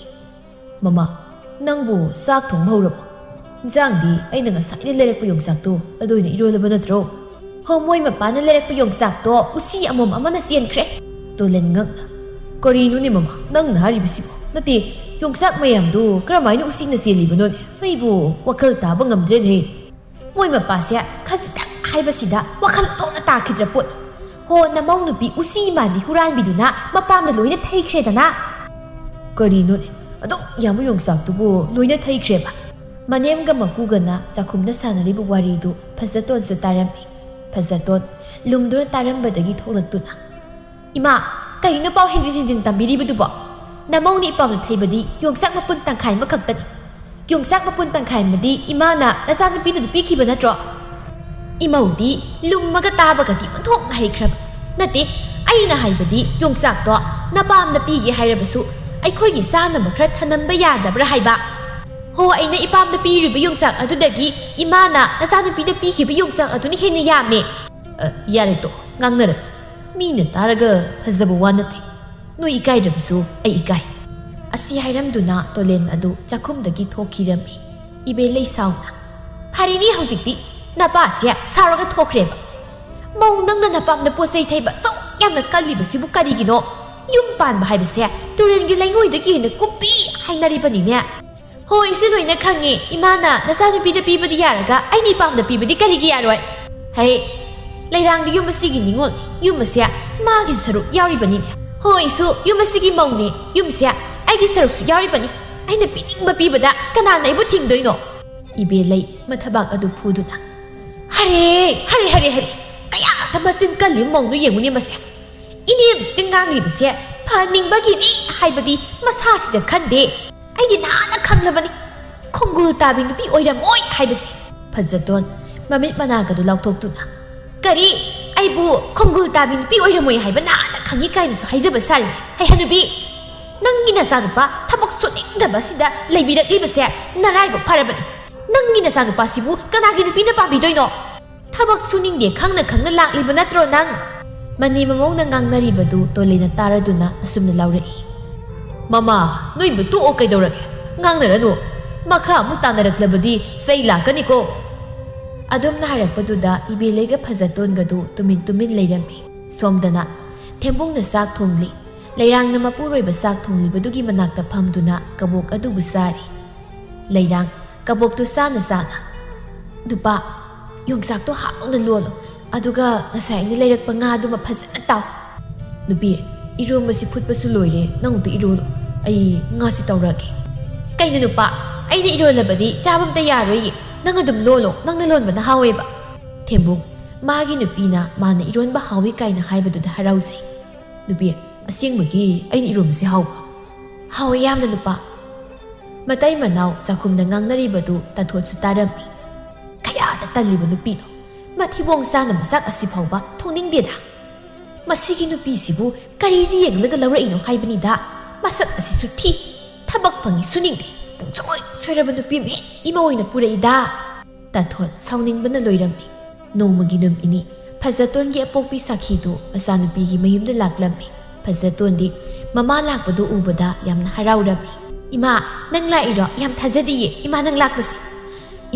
"ꯃꯃꯥ, ꯅꯪꯕꯨ ꯆꯥꯛ ꯊꯣꯡꯕ ꯍꯧꯔꯕꯣ? ꯏꯟꯖꯥꯡꯗꯤ ꯑꯩꯅ ꯉꯁꯥꯏꯗꯩ ꯂꯩꯔꯛꯄ ꯌꯣꯡꯆꯥꯛꯇꯣ ꯑꯗꯨ ꯑꯣꯏꯅ ꯏꯔꯣꯜꯂꯕ ꯅꯠꯇ꯭ꯔꯣ?" "ꯍꯣ, ꯃꯣꯏ ꯃꯄꯥꯅ ꯂꯩꯔꯛꯄ ꯌꯣꯡꯆꯥꯛꯇꯣ ꯎꯆꯤ ꯑꯃꯣꯝ ꯑꯃꯅ ꯆꯦꯟꯈ꯭ꯔꯦ꯫" ꯇꯣꯂꯦꯟ ꯉꯛꯅ, "ꯀꯔꯤꯅꯣꯅꯦ ꯃꯃꯥ ꯅꯪꯅ ꯍꯥꯏꯔꯤꯕꯁꯤꯕꯣ? ꯅꯠꯇꯦ, ꯌꯣꯡꯆꯥꯛ ꯃꯌꯥꯝꯗꯨ ꯀꯔꯝꯍꯥꯏꯅ ꯎꯆꯤꯅ ꯆꯦꯜꯂꯤꯕꯅꯣꯅꯦ? ꯑꯩꯕꯨ ꯋꯥꯈꯜ ꯇꯥꯕ ꯉꯝꯗ꯭ꯔꯦꯅꯦ꯫ ꯃꯣꯏ ꯃꯄꯥꯁꯦ ꯈꯖꯤꯛꯇꯪ ꯍꯥꯏꯕꯁꯤꯗ ꯋꯥꯈꯜ ꯊꯣꯛꯅ ꯇꯥꯈꯤꯗ꯭ꯔ ꯄꯣꯠ꯫ ꯍꯣ, ꯅꯃꯧ ꯅꯨꯄꯤ ꯎꯆꯤ ꯃꯥꯟꯕꯤ ꯍꯨꯔꯥꯟꯕꯤꯗꯨꯅ ꯃꯄꯥꯝꯗ ꯂꯣꯏꯅ ꯊꯩꯈ꯭ꯔꯦꯗꯅ꯫" "ꯀꯔꯤꯅꯣꯅꯦ, ꯑꯗꯨꯛ ꯌꯥꯝꯕ ꯌꯣꯡꯆꯥꯛꯇꯨꯕꯨ ꯂꯣꯏꯅ ꯊꯩꯈ꯭ꯔꯦꯕ?" ꯃꯅꯦꯝꯒ ꯃꯀꯨꯒꯅ ꯆꯥꯛꯈꯨꯝꯗ ꯁꯥꯟꯅꯔꯤꯕ ꯋꯥꯔꯤꯗꯨ ꯐꯖꯇꯣꯟꯁꯨ ꯇꯥꯔꯝꯃꯤ꯫ ꯐꯖꯇꯣꯟ ꯂꯨꯝꯗꯨꯅ ꯇꯥꯔꯝꯕꯗꯒꯤ ꯊꯣꯛꯂꯛꯇꯨꯅ, "ꯏꯃꯥ, ꯀꯩꯅꯣ ꯄꯥꯎ ꯍꯦꯟꯖꯤꯟ ꯍꯦꯟꯖꯤꯟ ꯇꯝꯕꯤꯔꯤꯕꯗꯨꯕꯣ? ꯅꯃꯧꯅ ꯏꯄꯥꯝꯗ ꯊꯩꯕꯗꯤ ꯌꯣꯡꯆꯥꯛ ꯃꯄꯨꯟ ꯇꯪꯈꯥꯏ ꯑꯃꯈꯛꯇꯅꯤ꯫ ꯌꯣꯡꯆꯥꯛ ꯃꯄꯨꯟ ꯇꯪꯈꯥꯏ ꯑꯃꯗꯤ ꯏꯃꯥꯅ ꯅꯆꯥꯅꯨꯄꯤꯗꯨꯗ ꯄꯤꯈꯤꯕ ꯅꯠꯇ꯭ꯔꯣ?" ꯏꯃꯧꯗꯤ ꯂꯨꯝꯃꯒ ꯇꯥꯕꯒꯗꯤ ꯑꯣꯟꯊꯣꯛꯅ ꯍꯩꯈ꯭ꯔꯕ꯫ "ꯅꯠꯇꯦ, ꯑꯩꯅ ꯍꯥꯏꯕꯗꯤ ꯌꯣꯡꯆꯥꯛꯇꯣ ꯅꯄꯥꯝꯗ ꯄꯤꯒꯦ ꯍꯥꯏꯔꯕꯁꯨ ꯑꯩꯈꯣꯏꯒꯤ ꯆꯥꯅꯕ ꯈꯔ ꯊꯅꯝꯕ ꯌꯥꯗꯕ꯭ꯔꯥ ꯍꯥꯏꯕ꯫ ꯍꯣ, ꯑꯩꯅ ꯏꯄꯥꯝꯗ ꯄꯤꯔꯤꯕ ꯌꯣꯡꯆꯥꯛ ꯑꯗꯨꯗꯒꯤ ꯏꯃꯥꯅ ꯅꯆꯥꯅꯨꯄꯤꯗ ꯄꯤꯈꯤꯕ ꯌꯣꯡꯆꯥꯛ ꯑꯗꯨꯅ ꯍꯦꯟꯅ ꯌꯥꯝꯃꯦ꯫" "ꯑ, ꯌꯥꯔꯦ ꯇꯣ, ꯉꯥꯡꯅꯔꯦ꯫ ꯃꯤꯅ ꯇꯥꯔꯒ ꯐꯖꯕ ꯋꯥ ꯅꯠꯇꯦ꯫ ꯅꯣꯏ ꯏꯀꯥꯏꯗ꯭ꯔꯕꯁꯨ ꯑꯩ ꯏꯀꯥꯏ꯫" ꯑꯁꯤ ꯍꯥꯏꯔꯝꯗꯨꯅ ꯇꯣꯂꯦꯟ ꯑꯗꯨ ꯆꯥꯛꯈꯨꯝꯗꯒꯤ ꯊꯣꯛꯈꯤꯔꯝꯃꯤ꯫ ꯏꯕꯦꯂꯩ ꯁꯥꯎꯅ, "ꯐꯔꯦꯅꯦ, ꯍꯧꯖꯤꯛꯇꯤ ꯅꯄꯥꯁꯦ ꯁꯥꯎꯔꯒ ꯊꯣꯛꯈ꯭ꯔꯦꯕ꯫ ꯃꯧ ꯅꯪꯅ ꯅꯄꯥꯝꯗ ꯄꯣꯠ ꯆꯩ ꯊꯩꯕ ꯑꯁꯨꯛ ꯌꯥꯝꯅ ꯀꯜꯂꯤꯕꯁꯤꯕꯨ ꯀꯔꯤꯒꯤꯅꯣ? ꯌꯨꯝ ꯄꯥꯟꯕ ꯍꯥꯏꯕꯁꯦ ꯇꯨꯔꯦꯜꯒꯤ ꯂꯩꯉꯣꯏꯗꯒꯤ ꯍꯦꯟꯅ ꯀꯨꯞꯄꯤ ꯍꯥꯏꯅꯔꯤꯕꯅꯤꯅꯦ꯫" "ꯍꯣꯏ, ꯏꯁꯨ ꯂꯣꯏꯅ ꯈꯪꯉꯦ꯫ ꯏꯃꯥꯅ ꯅꯆꯥꯅꯨꯄꯤꯗ ꯄꯤꯕꯗꯤ ꯌꯥꯔꯒ ꯑꯩꯅ ꯏꯄꯥꯝꯗ ꯄꯤꯕꯗꯤ ꯀꯔꯤꯒꯤ ꯌꯥꯔꯣꯏ? ꯍꯩ, ꯂꯩꯔꯥꯡꯗꯤ ꯌꯨꯝ ꯑꯁꯤꯒꯤ ꯅꯤꯉꯣꯜ, ꯌꯨꯝ ꯑꯁꯦ ꯃꯥꯒꯤ ꯁꯔꯨꯛ ꯌꯥꯎꯔꯤꯕꯅꯤꯅꯦ꯫ ꯍꯣꯏ, ꯏꯁꯨ, ꯌꯨꯝ ꯑꯁꯤꯒꯤ ꯃꯧꯅꯦ, ꯌꯨꯝꯁꯦ ꯑꯩꯒꯤ ꯁꯔꯨꯛꯁꯨ ꯌꯥꯎꯔꯤꯕꯅꯤ꯫ ꯑꯩꯅ ꯄꯤꯅꯤꯡꯕ ꯄꯤꯕꯗ ꯀꯅꯥꯅ ꯑꯩꯕꯨ ꯊꯤꯡꯗꯣꯏꯅꯣ?" ꯏꯕꯦꯂꯩ ꯃꯊꯕꯥꯛ ꯑꯗꯨ ꯐꯨꯗꯨꯅ, "ꯍꯔꯦ, ꯍꯔꯦ, ꯍꯔꯦ, ꯍꯔꯦ! ꯀꯌꯥꯗ ꯃꯆꯤꯟ ꯀꯜꯂꯤ ꯃꯧꯅꯣ ꯌꯦꯡꯉꯨꯅꯦ ꯃꯁꯦ꯫ ꯏꯅꯦꯝꯁꯤꯗ ꯉꯥꯡꯂꯤꯕꯁꯦ ꯐꯍꯟꯅꯤꯡꯕꯒꯤꯅꯤ ꯍꯥꯏꯕꯗꯤ ꯃꯁꯥꯁꯤꯗ ꯈꯟꯗꯦ꯫ ꯑꯩꯗꯤ ꯅꯍꯥꯟꯅ ꯈꯪꯂꯕꯅꯤ, ꯈꯣꯡꯒꯨꯜ ꯇꯥꯕꯤ ꯅꯨꯄꯤ ꯑꯣꯏꯔꯝꯃꯣꯏ ꯍꯥꯏꯕꯁꯦ꯫" ꯐꯖꯇꯣꯟ ꯃꯃꯤꯠ ꯃꯅꯥꯒꯗꯨ ꯂꯥꯎꯊꯣꯛꯇꯨꯅ, "ꯀꯔꯤ? ꯑꯩꯕꯨ ꯈꯣꯡꯒꯨꯜ ꯇꯥꯕꯤ ꯅꯨꯄꯤ ꯑꯣꯏꯔꯝꯃꯣꯏ ꯍꯥꯏꯕ ꯅꯍꯥꯟꯅ ꯈꯪꯉꯤ ꯀꯥꯏꯅꯁꯨ ꯍꯥꯏꯖꯕ ꯁꯥꯔꯤ? ꯍꯩ ꯍꯅꯨꯕꯤ, ꯅꯪꯒꯤ ꯅꯆꯥꯅꯨꯄꯥ ꯊꯕꯛ ꯁꯨꯅꯤꯡꯗꯕ ꯑꯁꯤꯗ ꯂꯩꯕꯤꯔꯛꯂꯤꯕꯁꯦ ꯅꯔꯥꯏꯕꯛ ꯐꯔꯕꯅꯤ꯫ ꯅꯪꯒꯤ ꯅꯆꯥꯅꯨꯄꯥꯁꯤꯕꯨ ꯀꯅꯥꯒꯤ ꯅꯨꯄꯤꯅ ꯄꯥꯝꯕꯤꯗꯣꯏꯅꯣ? ꯊꯕꯛ ꯁꯨꯅꯤꯡꯗꯦ ꯈꯪꯅ ꯈꯪꯅ ꯂꯥꯛꯂꯤꯕ ꯅꯠꯇ꯭ꯔꯣ ꯅꯪ? ꯃꯅꯤ ꯃꯃꯧꯅ ꯉꯥꯡꯅꯔꯤꯕꯗꯨ ꯇꯣꯂꯦꯅ ꯇꯥꯔꯗꯨꯅ ꯑꯁꯨꯝꯅ ꯂꯥꯎꯔꯛꯏ꯫ "ꯃꯃꯥ, ꯅꯣꯏꯕꯨ ꯇꯣꯛꯑꯣ ꯀꯩꯗꯧꯔꯒꯦ? ꯉꯥꯡꯅꯔꯅꯨ꯫ ꯃꯈꯥ ꯑꯃꯨꯛ ꯇꯥꯅꯔꯛꯂꯕꯗꯤ ꯆꯩ ꯂꯥꯛꯀꯅꯤꯀꯣ!" ꯑꯗꯨꯝꯅ ꯍꯥꯏꯔꯛꯄꯗꯨꯗ ꯏꯕꯦꯂꯩꯒ ꯐꯖꯇꯣꯟꯒꯗꯨ ꯇꯨꯃꯤꯟ ꯇꯨꯃꯤꯟ ꯂꯩꯔꯝꯃꯤ꯫ ꯁꯣꯝꯗꯅ ꯊꯦꯝꯕꯨꯡꯅ ꯆꯥꯛ ꯊꯣꯡꯂꯤ꯫ ꯂꯩꯔꯥꯡꯅ ꯃꯄꯨꯔꯣꯏꯕ ꯆꯥꯛ ꯊꯣꯡꯂꯤꯕꯗꯨꯒꯤ ꯃꯅꯥꯛꯇ ꯐꯝꯗꯨꯅ ꯀꯕꯣꯛ ꯑꯗꯨꯕꯨ ꯆꯥꯔꯤ꯫ ꯂꯩꯔꯥꯡ ꯀꯕꯣꯛꯇꯨ ꯆꯥꯅ ꯆꯥꯅ, "ꯅꯨꯄꯥ, ꯌꯣꯡꯆꯥꯛꯇꯣ ꯍꯥꯎꯅ ꯂꯣꯜꯂꯣ, ꯑꯗꯨꯒ ꯉꯁꯥꯏ ꯑꯩꯅ ꯂꯩꯔꯛꯄ ꯉꯥꯗꯨꯃ ꯐꯖꯅ ꯇꯥꯎ꯫ ꯅꯨꯄꯤ, ꯏꯔꯣꯝꯕꯁꯤ ꯐꯨꯠꯄꯁꯨ ꯂꯣꯏꯔꯦ, ꯅꯪ ꯑꯝꯇ ꯏꯔꯣꯜꯂꯣ, ꯑꯩ ꯉꯥꯁꯤ ꯇꯧꯔꯛꯑꯒꯦ꯫" "ꯀꯩꯅꯣ ꯅꯨꯄꯥ, ꯑꯩꯅ ꯏꯔꯣꯜꯂꯕꯗꯤ ꯆꯥꯕ ꯑꯝꯇ ꯌꯥꯔꯣꯏꯌꯦ, ꯅꯪ ꯑꯗꯨꯝ ꯂꯣꯜꯂꯣ, ꯅꯪꯅ ꯂꯣꯟꯕꯅ ꯍꯥꯎꯋꯦꯕ꯫" ꯊꯦꯝꯕꯨꯡ ꯃꯥꯒꯤ ꯅꯨꯄꯤꯅ ꯃꯥꯅ ꯏꯔꯣꯟꯕ ꯍꯥꯎꯏ ꯀꯥꯏꯅ ꯍꯥꯏꯕꯗꯨꯗ ꯍꯔꯥꯎꯖꯩ꯫ "ꯅꯨꯄꯤ, ꯑꯁꯦꯡꯕꯒꯤ ꯑꯩꯅ ꯏꯔꯣꯟꯕꯁꯤ ꯍꯥꯎꯕ꯭ꯔꯣ?" "ꯍꯥꯎꯋꯦ ꯌꯥꯝꯅ ꯅꯨꯄꯥ꯫" ꯃꯇꯩ ꯃꯅꯥꯎ ꯆꯥꯛꯈꯨꯝꯗ ꯉꯥꯡꯅꯔꯤꯕꯗꯨ ꯇꯥꯊꯣꯠꯁꯨ ꯇꯥꯔꯝꯃꯤ꯫ "ꯀꯌꯥꯗ ꯇꯜꯂꯤꯕ ꯅꯨꯄꯤꯅꯣ! ꯃꯊꯤꯕꯣꯡ ꯆꯥꯅ ꯃꯆꯥꯛ ꯑꯁꯤ ꯐꯥꯎꯕ ꯊꯣꯡꯅꯤꯡꯗꯦꯗ꯫ ꯃꯁꯤꯒꯤ ꯅꯨꯄꯤꯁꯤꯕꯨ ꯀꯔꯤꯗ ꯌꯦꯡꯂꯒ ꯂꯧꯔꯛꯏꯅꯣ ꯍꯥꯏꯕꯅꯤꯗ꯫ ꯃꯁꯛ ꯑꯁꯤꯁꯨ ꯊꯤ, ꯊꯕꯛ ꯐꯪꯉꯤ ꯁꯨꯅꯤꯡꯗꯦ꯫ ꯄꯨꯡꯁꯣꯏ ꯁꯣꯏꯔꯕ ꯅꯨꯄꯤ ꯃꯤ ꯑꯃ ꯑꯣꯏꯅ ꯄꯨꯔꯛꯏꯗ꯫" ꯇꯥꯊꯣꯠ ꯁꯥꯎꯅꯤꯡꯕꯅ ꯂꯣꯏꯔꯝꯃꯤ꯫ ꯅꯣꯡꯃꯒꯤ ꯅꯨꯃꯤꯠꯅꯤ, ꯐꯖꯇꯣꯟꯒꯤ ꯑꯄꯣꯛꯄꯤ ꯁꯥꯈꯤꯗꯨ ꯃꯆꯥꯅꯨꯄꯤꯒꯤ ꯃꯌꯨꯝꯗ ꯂꯥꯛꯂꯝꯃꯤ꯫ ꯐꯖꯇꯣꯟꯗꯤ ꯃꯃꯥ ꯂꯥꯛꯄꯗꯨ ꯎꯕꯗ ꯌꯥꯝꯅ ꯍꯔꯥꯎꯔꯝꯃꯤ꯫ "ꯏꯃꯥ, ꯅꯪ ꯂꯥꯛꯏꯔꯣ? ꯌꯥꯝ ꯊꯥꯖꯗꯤꯌꯦ ꯏꯃꯥ ꯅꯪ ꯂꯥꯛꯄꯁꯦ꯫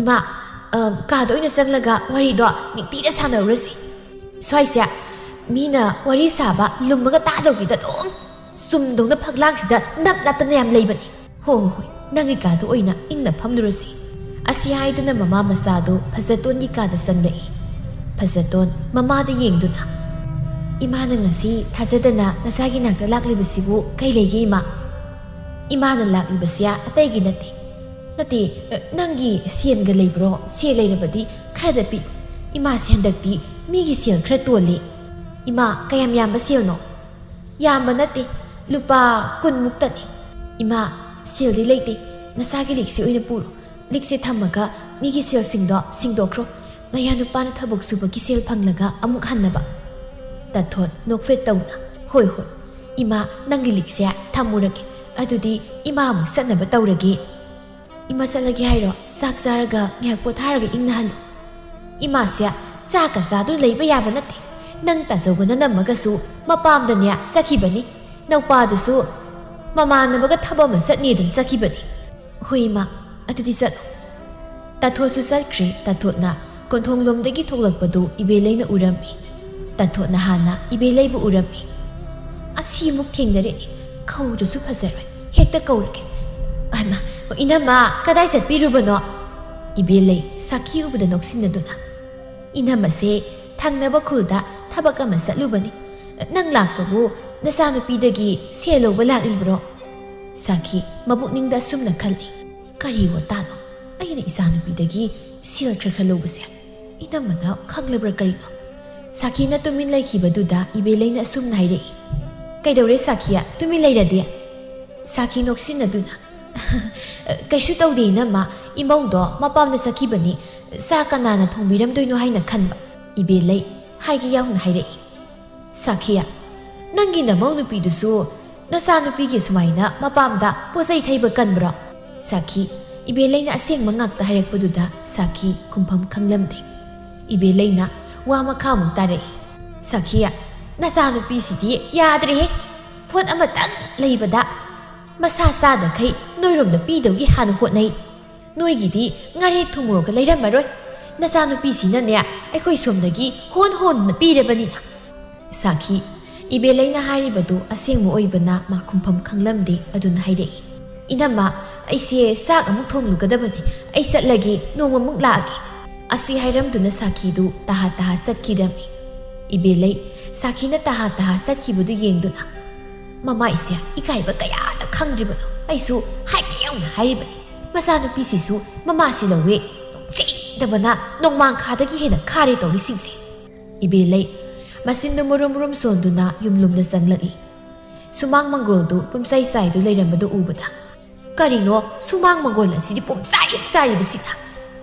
ꯏꯃꯥ, ꯑ, ꯀꯥꯗ ꯑꯣꯏꯅ ꯆꯪꯂꯒ ꯋꯥꯔꯤꯗꯣ ꯅꯤꯡꯊꯤꯅ ꯁꯥꯟꯅꯔꯨꯔꯁꯤ꯫ ꯁ꯭ꯋꯥꯏꯁꯦ ꯃꯤꯅ ꯋꯥꯔꯤ ꯁꯥꯕ ꯂꯨꯝꯃꯒ ꯇꯥꯗꯧꯒꯤꯗ ꯑꯗꯨꯝ ꯆꯨꯝꯗꯧꯅ ꯐꯛꯂꯥꯡꯁꯤꯗ ꯅꯞ ꯅꯞꯇꯅ ꯌꯥꯝ ꯂꯩꯕꯅꯤ꯫ ꯍꯣ, ꯍꯣ, ꯍꯣꯏ, ꯅꯪꯒꯤ ꯀꯥꯗ ꯑꯣꯏꯅ ꯏꯪꯅ ꯐꯝꯂꯨꯔꯁꯤ꯫" ꯑꯁꯤ ꯍꯥꯏꯗꯨꯅ ꯃꯃꯥ ꯃꯆꯥꯗꯨ ꯐꯖꯇꯣꯟꯒꯤ ꯀꯥꯗ ꯆꯪꯂꯛꯏ꯫ ꯐꯖꯇꯣꯟ ꯃꯃꯥꯗ ꯌꯦꯡꯗꯨꯅ, "ꯏꯃꯥꯅ ꯉꯁꯤ ꯊꯥꯖꯗꯅ ꯅꯆꯥꯒꯤ ꯅꯥꯛꯇ ꯂꯥꯛꯂꯤꯕꯁꯤꯕꯨ ꯀꯩ ꯂꯩꯒꯦ ꯏꯃꯥ?" "ꯏꯃꯥꯅ ꯂꯥꯛꯂꯤꯕꯁꯦ ꯑꯇꯩꯒꯤ ꯅꯠꯇꯦ꯫" "ꯅꯠꯇꯦ, ꯅꯪꯒꯤ ꯁꯦꯟꯒ ꯂꯩꯕ꯭ꯔꯣ? ꯁꯦꯜ ꯂꯩꯔꯕꯗꯤ ꯈꯔꯗ ꯄꯤ꯫ ꯏꯃꯥꯁꯦ ꯍꯟꯗꯛꯇꯤ ꯃꯤꯒꯤ ꯁꯦꯜ ꯈꯔ ꯇꯣꯜꯂꯤ꯫ ꯏꯃꯥ, ꯀꯌꯥꯝ ꯌꯥꯝꯕ ꯁꯦꯜꯅꯣ?" "ꯌꯥꯝꯕ ꯅꯠꯇꯦ, ꯂꯨꯄꯥ ꯀꯨꯟꯃꯨꯛꯇꯅꯤ꯫" "ꯏꯃꯥ, ꯁꯦꯜꯗꯤ ꯂꯩꯇꯦ, ꯅꯆꯥꯒꯤ ꯂꯤꯛꯁꯤ ꯑꯣꯏꯅ ꯄꯨꯔꯣ꯫ ꯂꯤꯛꯁꯦ ꯊꯝꯃꯒ ꯃꯤꯒꯤ ꯁꯦꯜꯁꯤꯡꯗꯣ ꯁꯤꯡꯗꯣꯛꯈ꯭ꯔꯣ꯫ ꯃꯌꯥ ꯅꯨꯄꯥꯅ ꯊꯕꯛ ꯁꯨꯕꯒꯤ ꯁꯦꯜ ꯐꯪꯂꯒ ꯑꯃꯨꯛ ꯍꯟꯅꯕ꯫" ꯇꯥꯊꯣꯠ ꯅꯣꯛꯐꯦꯠ ꯇꯧꯅ, "ꯍꯣꯏ, ꯍꯣꯏ, ꯏꯃꯥ, ꯅꯪꯒꯤ ꯂꯤꯛꯁꯦ ꯊꯝꯃꯨꯔꯒꯦ꯫ ꯑꯗꯨꯗꯤ ꯏꯃꯥ ꯑꯃꯨꯛ ꯆꯠꯅꯕ ꯇꯧꯔꯒꯦ꯫" "ꯏꯃꯥ ꯆꯠꯂꯒꯦ ꯍꯥꯏꯔꯣ? ꯆꯥꯛ ꯆꯥꯔꯒ ꯉꯥꯏꯍꯥꯛ ꯄꯣꯊꯥꯔꯒ ꯏꯪꯅꯍꯜꯂꯨ꯫" "ꯏꯃꯥꯁꯦ ꯆꯥꯛꯀ ꯆꯥꯗꯨꯅ ꯂꯩꯕ ꯌꯥꯕ ꯅꯠꯇꯦ꯫ "ꯅꯪ ꯇꯥꯆꯧꯒ ꯅꯅꯝꯃꯒꯁꯨ ꯃꯄꯥꯝꯗꯅꯦ ꯆꯠꯈꯤꯕꯅꯤ꯫ ꯅꯧꯄꯥꯗꯨꯁꯨ ꯃꯃꯥꯟꯅꯕꯒ ꯊꯕꯛ ꯑꯃ ꯆꯠꯅꯦꯗꯅ ꯆꯠꯈꯤꯕꯅꯤ꯫" "ꯍꯣꯏ ꯏꯃꯥ, ꯑꯗꯨꯗꯤ ꯆꯠꯂꯣ꯫" ꯇꯥꯊꯣꯠꯁꯨ ꯆꯠꯈ꯭ꯔꯦ꯫ ꯇꯥꯊꯣꯠꯅ ꯀꯣꯟꯊꯣꯡꯂꯣꯝꯗꯒꯤ ꯊꯣꯛꯂꯛꯄꯗꯨ ꯏꯕꯦꯂꯩꯅ ꯎꯔꯝꯃꯤ꯫ ꯇꯥꯊꯣꯠꯅ ꯍꯥꯟꯅ ꯏꯕꯦꯂꯩꯕꯨ ꯎꯔꯝꯃꯤ꯫ "ꯑꯁꯤꯃꯨꯛ ꯊꯦꯡꯅꯔꯦꯅꯦ, ꯈꯧꯗ꯭ꯔꯁꯨ ꯐꯖꯔꯣꯏ, ꯍꯦꯛꯇ ꯀꯧꯔꯒꯦ꯫" "ꯑꯃ, ꯏꯅꯝꯃ, ꯀꯗꯥꯏ ꯆꯠꯄꯤꯔꯨꯕꯅꯣ?" ꯏꯕꯦꯂꯩ ꯁꯥꯈꯤ ꯎꯕꯗ ꯅꯣꯛꯁꯤꯟꯅꯗꯨꯅ, "ꯏꯅꯝꯃꯁꯦ ꯊꯪꯅꯕ ꯈꯨꯜꯗ ꯊꯕꯛ ꯑꯃ ꯆꯠꯂꯨꯕꯅꯤ꯫ ꯅꯪ ꯂꯥꯛꯄꯕꯨ ꯅꯆꯥꯅꯨꯄꯤꯗꯒꯤ ꯁꯦꯜ ꯂꯧꯕ ꯂꯥꯛꯂꯤꯕ꯭ꯔꯣ?" ꯁꯥꯈꯤ ꯃꯄꯨꯛꯅꯤꯡꯗ ꯑꯁꯨꯝꯅ ꯈꯜꯂꯤ, "ꯀꯔꯤ ꯋꯥꯇꯥꯅꯣ ꯑꯩꯅ ꯏꯆꯥꯅꯨꯄꯤꯗꯒꯤ ꯁꯦꯜ ꯈꯔ ꯈꯔ ꯂꯧꯕꯁꯦ? ꯏꯅꯝꯃꯅ ꯈꯪꯂꯕ꯭ꯔꯥ ꯀꯔꯤꯅꯣ?" ꯁꯥꯈꯤꯅ ꯇꯨꯃꯤꯟ ꯂꯩꯈꯤꯕꯗꯨꯗ ꯏꯕꯦꯂꯩꯅ ꯑꯁꯨꯝꯅ ꯍꯥꯏꯔꯛꯏ, "ꯀꯩꯗꯧꯔꯦ ꯁꯥꯈꯤꯌꯥ, ꯇꯨꯃꯤꯟ ꯂꯩꯔꯗꯤ?" ꯁꯥꯈꯤ ꯅꯣꯛꯁꯤꯟꯅꯗꯨꯅ, "ꯀꯩꯁꯨ ꯇꯧꯗꯦ ꯏꯅꯝꯃ, ꯏꯃꯧꯗꯣ ꯃꯄꯥꯝꯗ ꯆꯠꯈꯤꯕꯅꯤ, ꯆꯥꯛ ꯀꯅꯥꯅ ꯊꯣꯡꯕꯤꯔꯝꯗꯣꯏꯅꯣ ꯍꯥꯏꯅ ꯈꯟꯕ꯫" ꯏꯕꯦꯂꯩ ꯍꯥꯏꯒꯦ ꯌꯥꯎꯅ ꯍꯥꯏꯔꯛꯏ, "ꯁꯥꯈꯤꯌꯥ, ꯅꯪꯒꯤ ꯅꯃꯧ ꯅꯨꯄꯤꯗꯨꯁꯨ ꯅꯆꯥꯅꯨꯄꯤꯒꯤ ꯁꯨꯃꯥꯏꯅ ꯃꯄꯥꯝꯗ ꯄꯣꯠ ꯆꯩ ꯊꯩꯕ ꯀꯟꯕ꯭ꯔꯣ?" ꯁꯥꯈꯤ ꯏꯕꯦꯂꯩꯅ ꯑꯁꯦꯡꯕ ꯉꯥꯛꯇ ꯍꯥꯏꯔꯛꯄꯗꯨꯗ ꯁꯥꯈꯤ ꯈꯨꯝꯐꯝ ꯈꯪꯂꯝꯗꯦ꯫ ꯏꯕꯦꯂꯩꯅ ꯋꯥ ꯃꯈꯥꯃꯨꯛ ꯇꯥꯔꯛꯏ, "ꯁꯥꯈꯤꯌꯥ, ꯅꯆꯥꯅꯨꯄꯤꯁꯤꯗꯤ ꯌꯥꯗ꯭ꯔꯦꯍꯦ꯫ ꯄꯣꯠ ꯑꯃꯇꯪ ꯂꯩꯕꯗ ꯃꯁꯥ ꯆꯥꯗꯈꯩ ꯅꯣꯏꯔꯣꯝꯗ ꯄꯤꯗꯧꯒꯤ ꯍꯥꯟꯅ ꯍꯣꯠꯅꯩ꯫ ꯅꯣꯏꯒꯤꯗꯤ ꯉꯥꯔꯤ ꯊꯨꯝ ꯃꯣꯔꯣꯛꯀ ꯂꯩꯔꯝꯃꯔꯣꯏ꯫ ꯅꯆꯥꯅꯨꯄꯤꯁꯤꯅꯅꯦ ꯑꯩꯈꯣꯏ ꯁꯣꯝꯗꯒꯤ ꯍꯣꯟ ꯍꯣꯟꯗꯨꯅ ꯄꯤꯔꯕꯅꯤꯅ꯫" ꯁꯥꯈꯤ ꯏꯕꯦꯂꯩꯅ ꯍꯥꯏꯔꯤꯕꯗꯨ ꯑꯁꯦꯡꯕ ꯑꯣꯏꯕꯅ ꯃꯥ ꯈꯨꯝꯐꯝ ꯈꯪꯂꯝꯗꯦ꯫ ꯑꯗꯨꯅ ꯍꯥꯏꯔꯛꯏ, "ꯏꯅꯝꯃ, ꯑꯩꯁꯦ ꯆꯥꯛ ꯑꯃꯨꯛ ꯊꯣꯡꯂꯨꯒꯗꯕꯅꯤ꯫ ꯑꯩ ꯆꯠꯂꯒꯦ, ꯅꯣꯡꯃꯃꯨꯛ ꯂꯥꯛꯑꯒꯦ꯫" ꯑꯁꯤ ꯍꯥꯏꯔꯝꯗꯨꯅ ꯁꯥꯈꯤꯗꯨ ꯇꯍꯥ ꯇꯍꯥ ꯆꯠꯈꯤꯔꯝꯃꯤ꯫ ꯏꯕꯦꯂꯩ ꯁꯥꯈꯤꯅ ꯇꯍꯥ ꯇꯍꯥ ꯆꯠꯈꯤꯕꯗꯨ ꯌꯦꯡꯗꯨꯅ, "ꯃꯃꯥꯏꯁꯦ ꯏꯀꯥꯏꯕ ꯀꯌꯥꯗ ꯈꯪꯗ꯭ꯔꯤꯕꯅꯣ꯫ ꯑꯩꯁꯨ ꯍꯥꯏꯒꯦ ꯌꯥꯎꯅ ꯍꯥꯏꯔꯤꯕꯅꯤ꯫ ꯃꯆꯥꯅꯨꯄꯤꯁꯤꯁꯨ ꯃꯃꯥꯁꯤ ꯂꯧꯋꯦ꯫ ꯅꯨꯡꯁꯤꯗꯕꯅ ꯅꯣꯡꯃꯥꯡꯈꯥꯗꯒꯤ ꯍꯦꯟꯅ ꯈꯥꯔꯦ ꯇꯧꯔꯤꯁꯤꯡꯁꯦ꯫" ꯏꯕꯦꯂꯩ ꯃꯆꯤꯟꯗꯨ ꯃꯨꯔꯨꯝ ꯃꯨꯔꯨꯝ ꯁꯣꯟꯗꯨꯅ ꯌꯨꯝꯂꯣꯝꯗ ꯆꯪꯂꯛꯏ꯫ ꯁꯨꯃꯥꯡ ꯃꯪꯒꯣꯜꯗꯨ ꯄꯨꯝꯆꯥꯏ ꯆꯥꯏꯗꯨ ꯂꯩꯔꯝꯕꯗꯨ ꯎꯕꯗ, "ꯀꯔꯤꯅꯣ ꯁꯨꯃꯥꯡ ꯃꯪꯒꯣꯜ ꯑꯁꯤꯗꯤ ꯄꯨꯝꯆꯥꯏ ꯍꯦꯛ ꯆꯥꯏꯔꯤꯕꯁꯤꯅ?"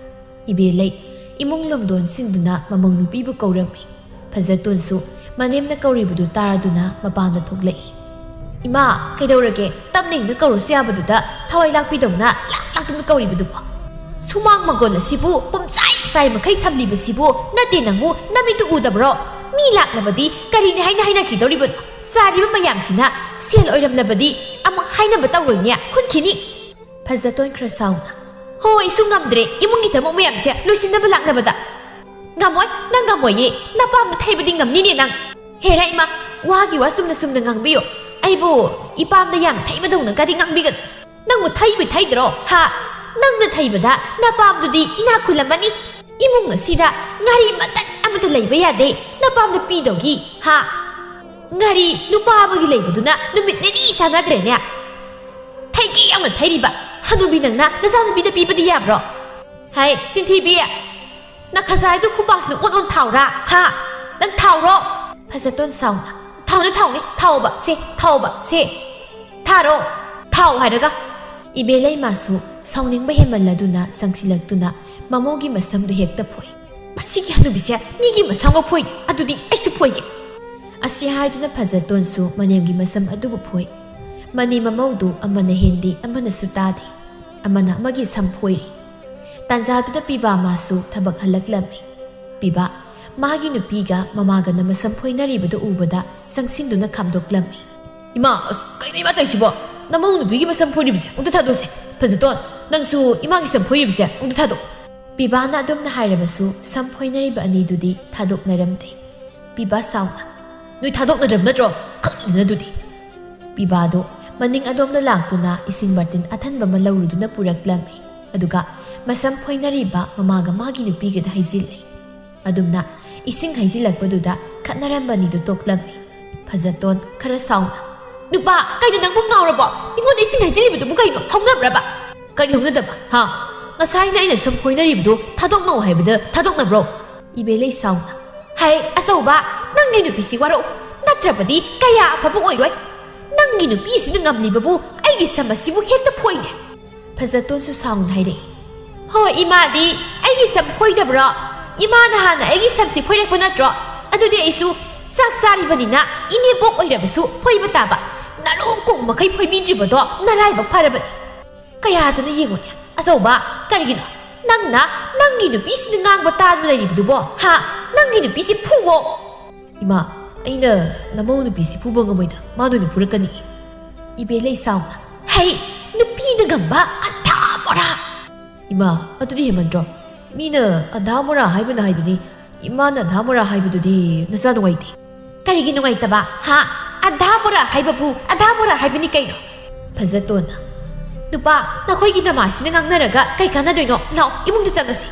ꯏꯕꯦꯂꯩ ꯏꯃꯨꯡ ꯂꯣꯝꯗ ꯑꯣꯟꯁꯤꯟꯗꯨꯅ ꯃꯃꯧ ꯅꯨꯄꯤꯕꯨ ꯀꯧꯔꯝꯃꯤ꯫ ꯐꯖꯇꯣꯟꯁꯨ ꯃꯅꯦꯝꯅ ꯀꯧꯔꯤꯕꯗꯨ ꯇꯥꯔꯗꯨꯅ ꯃꯄꯥꯟꯗ ꯊꯣꯛꯂꯛꯏ꯫ "ꯏꯃꯥ, ꯀꯩꯗꯧꯔꯒꯦ? ꯇꯞꯅ ꯏꯪꯅ ꯀꯧꯔꯁꯨ ꯌꯥꯕꯗꯨꯗ ꯊꯋꯥꯏ ꯂꯥꯛꯄꯤꯗꯧꯅ ꯂꯥꯛ ꯂꯥꯛꯇꯨꯅ ꯀꯧꯔꯤꯕꯗꯨꯕꯣ? ꯁꯨꯃꯥꯡ ꯃꯪꯒꯣꯜ ꯑꯁꯤꯕꯨ ꯄꯨꯝꯆꯥꯏ ꯆꯥꯏ ꯃꯈꯩ ꯊꯝꯂꯤꯕꯁꯤꯕꯨ ꯅꯠꯇꯦ ꯅꯪꯕꯨ ꯅꯃꯤꯠꯇꯨ ꯎꯗꯕ꯭ꯔꯣ?" ꯃꯤ ꯂꯥꯛꯂꯕꯗꯤ ꯀꯔꯤꯅꯤ ꯍꯥꯏꯅ ꯍꯥꯏꯅꯈꯤꯗꯧꯔꯤꯕꯅꯣ? ꯆꯥꯔꯤꯕ ꯃꯌꯥꯝꯁꯤꯅ ꯁꯦꯜ ꯑꯣꯏꯔꯝꯂꯕꯗꯤ ꯑꯃꯨꯛ ꯍꯥꯏꯅꯕ ꯇꯧꯔꯣꯏꯅꯦ, ꯈꯨꯟꯈꯤꯅꯤ꯫ ꯐꯖꯇꯣꯟ ꯈꯔ ꯁꯥꯎꯅ, "ꯍꯣꯏ, ꯁꯨ ꯉꯝꯗ꯭ꯔꯦ, ꯏꯃꯨꯡꯒꯤ ꯊꯕꯛ ꯃꯌꯥꯝꯁꯦ ꯂꯣꯏꯁꯤꯟꯅꯕ ꯂꯥꯛꯅꯕꯗ꯫" "ꯉꯝꯃꯣꯏ, ꯅꯪ ꯉꯝꯃꯣꯏꯌꯦ, ꯅꯄꯥꯝꯗ ꯊꯩꯕꯗꯤ ꯉꯝꯅꯤꯅꯦ ꯅꯪ꯫" "ꯍꯦꯔꯥ ꯏꯃꯥ, ꯋꯥꯒꯤ ꯋꯥ ꯆꯨꯝꯅ ꯆꯨꯝꯅ ꯉꯥꯡꯕꯤꯌꯨ꯫ ꯑꯩꯕꯨ ꯏꯄꯥꯝꯗ ꯌꯥꯝ ꯊꯩꯕꯗꯧꯅ ꯀꯔꯤ ꯉꯥꯡꯕꯤꯒꯅꯨ꯫ ꯅꯪꯕꯨ ꯊꯩꯕꯨ ꯊꯩꯗ꯭ꯔꯣ, ꯍꯥ? ꯅꯪꯅ ꯊꯩꯕꯗ ꯅꯄꯥꯝꯗꯨꯗꯤ ꯏꯅꯥꯛ ꯈꯨꯜꯂꯝꯃꯅꯤ꯫ ꯏꯃꯨꯡ ꯑꯁꯤꯗ ꯉꯥꯔꯤ ꯃꯇꯠ ꯑꯃꯠꯇ ꯂꯩꯕ ꯌꯥꯗꯦ, ꯅꯄꯥꯝꯗ ꯄꯤꯗꯧꯒꯤ, ꯍꯥ? ꯉꯥꯔꯤ ꯅꯨꯄꯥ ꯑꯃꯒꯤ ꯂꯩꯕꯗꯨꯅ ꯅꯨꯃꯤꯠ ꯅꯤꯅꯤ ꯆꯥꯟꯅꯗ꯭ꯔꯦꯅꯦ꯫ ꯊꯩꯒꯦ ꯌꯥꯎꯅ ꯊꯩꯔꯤꯕ ꯍꯅꯨꯕꯤ ꯅꯪꯅ ꯅꯆꯥꯅꯨꯄꯤꯗ ꯄꯤꯕꯗꯤ ꯌꯥꯕ꯭ꯔꯣ? ꯍꯥꯏ, ꯆꯤꯟꯊꯤꯕꯤ! ꯅꯈꯖꯥꯏꯗꯨ ꯈꯨꯕꯥꯛꯁꯤꯅ ꯑꯣꯟ ꯑꯣꯟ ꯊꯥꯎꯔꯥ? ꯍꯥ? ꯅꯪ ꯊꯥꯎꯔꯣ?" ꯐꯖꯇꯣꯟ ꯁꯥꯎꯅ, "ꯊꯥꯎꯅꯦ, ꯊꯥꯎꯅꯦ, ꯊꯥꯎꯑꯣꯕ, ꯁꯦ, ꯊꯥꯎꯑꯣꯕ, ꯁꯦ꯫ ꯊꯥꯔꯣ, ꯊꯥꯎ ꯍꯥꯏꯔꯒ꯫" ꯏꯕꯦꯂꯩꯃꯥꯁꯨ ꯁꯥꯎꯅꯤꯡꯕ ꯍꯦꯟꯃꯜꯂꯗꯨꯅ ꯆꯪꯁꯤꯜꯂꯛꯇꯨꯅ ꯃꯃꯧꯒꯤ ꯃꯁꯝꯗꯨ ꯍꯦꯛꯇ ꯐꯣꯏ꯫ "ꯃꯁꯤꯒꯤ ꯍꯅꯨꯕꯤꯁꯦ ꯃꯤꯒꯤ ꯃꯁꯝꯒ ꯐꯣꯏ, ꯑꯗꯨꯗꯤ ꯑꯩꯁꯨ ꯐꯣꯏꯒꯦ꯫" ꯑꯁꯤ ꯍꯥꯏꯗꯨꯅ ꯐꯖꯇꯣꯟꯁꯨ ꯃꯅꯦꯝꯒꯤ ꯃꯁꯝ ꯑꯗꯨꯕꯨ ꯐꯣꯏ꯫ ꯃꯅꯦꯝ ꯃꯃꯧꯗꯨ ꯑꯃꯅ ꯍꯦꯟꯗꯦ, ꯑꯃꯅꯁꯨ ꯇꯥꯗꯦ꯫ ꯑꯃꯅ ꯑꯃꯒꯤ ꯁꯝ ꯐꯣꯏꯔꯤ꯫ ꯇꯥꯟꯖꯥꯗꯨꯗ ꯄꯤꯕꯥ ꯃꯥꯁꯨ ꯊꯕꯛ ꯍꯜꯂꯛꯂꯝꯃꯤ꯫ ꯄꯤꯕꯥ ꯃꯥꯒꯤ ꯅꯨꯄꯤꯒ ꯃꯃꯥꯒꯅ ꯃꯁꯝ ꯐꯣꯏꯅꯔꯤꯕꯗꯨ ꯎꯕꯗ ꯆꯪꯁꯤꯟꯗꯨꯅ ꯈꯥꯝꯗꯣꯛꯂꯝꯃꯤ꯫ "ꯏꯃꯥ, ꯑꯁ, ꯀꯩꯅꯣ ꯏꯃꯥ ꯇꯧꯏꯁꯤꯕꯣ? ꯅꯃꯧ ꯅꯨꯄꯤꯒꯤ ꯃꯁꯝ ꯐꯣꯏꯔꯤꯕꯁꯦ ꯑꯃꯨꯛꯇ ꯊꯥꯗꯣꯛꯁꯦ꯫ ꯐꯖꯇꯣꯟ, ꯅꯪꯁꯨ ꯏꯃꯥꯒꯤ ꯁꯝ ꯐꯣꯏꯔꯤꯕꯁꯦ ꯑꯃꯨꯛꯇ ꯊꯥꯗꯣꯛ꯫" ꯄꯤꯕꯥꯅ ꯑꯗꯨꯝꯅ ꯍꯥꯏꯔꯕꯁꯨ ꯁꯝ ꯐꯣꯏꯅꯔꯤꯕ ꯑꯅꯤꯗꯨꯗꯤ ꯊꯥꯗꯣꯛꯅꯔꯝꯗꯦ꯫ ꯄꯤꯕꯥ ꯁꯥꯎꯅ, "ꯅꯣꯏ ꯊꯥꯗꯣꯛꯅꯗ꯭ꯔꯕ ꯅꯠꯇ꯭ꯔꯣ? ꯈꯪꯗꯅ ꯑꯗꯨꯗꯤ꯫" ꯄꯤꯕꯥꯗꯣ ꯃꯅꯤꯡ ꯑꯗꯣꯝꯗ ꯂꯥꯛꯇꯨꯅ ꯏꯁꯤꯡ ꯕꯥꯔꯇꯤꯟ ꯑꯊꯟꯕ ꯑꯃ ꯂꯧꯔꯨꯗꯨꯅ ꯄꯨꯔꯛꯂꯝꯃꯤ꯫ ꯑꯗꯨꯒ ꯃꯁꯝ ꯐꯣꯏꯅꯔꯤꯕ ꯃꯃꯥꯒ ꯃꯥꯒꯤ ꯅꯨꯄꯤꯒꯗ ꯍꯩꯖꯤꯜꯂꯦ꯫ ꯑꯗꯨꯝꯅ ꯏꯁꯤꯡ ꯍꯩꯖꯤꯜꯂꯛꯄꯗꯨꯗ ꯈꯠꯅꯔꯝꯕꯅꯤꯗꯨ ꯇꯣꯛꯂꯝꯃꯤ꯫ ꯐꯖꯇꯣꯟ ꯈꯔ ꯁꯥꯎꯅ, "ꯅꯨꯄꯥ, ꯀꯩꯅꯣ ꯅꯪꯕꯨ ꯉꯥꯎꯔꯕꯣ? ꯑꯩꯉꯣꯟꯗ ꯏꯁꯤꯡ ꯍꯩꯖꯤꯜꯂꯤꯕꯗꯨꯕꯨ ꯀꯩꯅꯣ? ꯍꯧꯅꯕ꯭ꯔꯕ?" "ꯀꯔꯤ ꯍꯧꯅꯗꯕ? ꯍꯥ? ꯉꯁꯥꯏꯅ ꯑꯩꯅ ꯁꯝ ꯈꯣꯏꯅꯔꯤꯕꯗꯣ ꯊꯥꯗꯣꯛꯅꯧ ꯍꯥꯏꯕꯗ ꯊꯥꯗꯣꯛꯅꯕ꯭ꯔꯣ?" ꯏꯕꯦꯂꯩ ꯁꯥꯎꯅ, "ꯍꯩ, ꯑꯆꯧꯕ, ꯅꯪꯒꯤ ꯅꯨꯄꯤꯁꯤ ꯋꯥꯔꯧ, ꯅꯠꯇ꯭ꯔꯕꯗꯤ ꯀꯌꯥ ꯑꯐꯕ ꯑꯣꯏꯔꯣꯏ꯫ ꯅꯪꯒꯤ ꯅꯨꯄꯤꯁꯤꯅ ꯉꯝꯂꯤꯕꯕꯨ ꯑꯩꯒꯤ ꯁꯝ ꯑꯁꯤꯕꯨ ꯍꯦꯛꯇ ꯐꯣꯏꯅꯦ꯫" ꯐꯖꯇꯣꯟꯁꯨ ꯁꯥꯎꯅ ꯍꯥꯏꯔꯛꯏ, "ꯍꯣꯏ, ꯏꯃꯥꯗꯤ ꯑꯩꯒꯤ ꯁꯝ ꯐꯣꯏꯗꯕ꯭ꯔꯣ? ꯏꯃꯥꯅ ꯍꯥꯟꯅ ꯑꯩꯒꯤ ꯁꯝꯁꯤ ꯐꯣꯏꯔꯛꯄ ꯅꯠꯇ꯭ꯔꯣ? ꯑꯗꯨꯗꯤ ꯑꯩꯁꯨ ꯆꯥꯛ ꯆꯥꯔꯤꯕꯅꯤꯅ ꯏꯅꯦꯄꯣꯛ ꯑꯣꯏꯔꯕꯁꯨ ꯐꯣꯏꯕ ꯇꯥꯕ꯫ ꯅꯥꯔꯨ ꯀꯣꯡ ꯃꯈꯩ ꯐꯣꯏꯕꯤꯗ꯭ꯔꯤꯕꯗꯣ ꯅꯔꯥꯏꯕꯛ ꯐꯔꯕꯅꯤ꯫" "ꯀꯌꯥꯗꯨꯅ ꯌꯦꯡꯉꯨꯅꯦ, ꯑꯆꯧꯕ, ꯀꯔꯤꯒꯤꯅꯣ ꯅꯪꯅ ꯅꯪꯒꯤ ꯅꯨꯄꯤꯁꯤꯅ ꯉꯥꯡꯕ ꯇꯥꯗꯨꯅ ꯂꯩꯔꯤꯕꯗꯨꯕꯣ? ꯍꯥ? ꯅꯪꯒꯤ ꯅꯨꯄꯤꯁꯤ ꯐꯨꯋꯣ꯫" "ꯏꯃꯥ, ꯑꯩꯅ ꯅꯃꯧ ꯅꯨꯄꯤꯁꯤ ꯐꯨꯕ ꯉꯝꯃꯣꯏꯗ, ꯃꯥꯅ ꯑꯣꯏꯅ ꯐꯨꯔꯛꯀꯅꯤ꯫" ꯏꯕꯦꯂꯩ ꯁꯥꯎꯅ, "ꯍꯩ, ꯅꯨꯄꯤꯅ ꯉꯝꯕ ꯑꯙꯥ ꯃꯣꯔꯥ!" "ꯏꯃꯥ, ꯑꯗꯨꯗꯤ ꯍꯦꯟꯃꯟꯗ꯭ꯔꯣ? ꯃꯤꯅ ꯑꯙꯥ ꯃꯣꯔꯥ ꯍꯥꯏꯕꯅ ꯍꯥꯏꯕꯅꯤ, ꯏꯃꯥꯅ ꯑꯙꯥ ꯃꯣꯔꯥ ꯍꯥꯏꯕꯗꯨꯗꯤ ꯅꯆꯥ ꯅꯨꯡꯉꯥꯏꯇꯦ꯫" "ꯀꯔꯤꯒꯤ ꯅꯨꯡꯉꯥꯏꯇꯕ? ꯍꯥ? ꯑꯙꯥ ꯃꯣꯔꯥ ꯍꯥꯏꯕꯕꯨ ꯑꯙꯥ ꯃꯣꯔꯥ ꯍꯥꯏꯕꯅꯤ ꯀꯩꯅꯣ?" ꯐꯖꯇꯣꯟꯅ, "ꯅꯨꯄꯥ, ꯅꯈꯣꯏꯒꯤ ꯅꯃꯥꯁꯤꯅ ꯉꯥꯡꯅꯔꯒ ꯀꯩ ꯀꯥꯟꯅꯗꯣꯏꯅꯣ? ꯂꯥꯎ, ꯏꯃꯨꯡꯗ ꯆꯪꯉꯁꯤ꯫"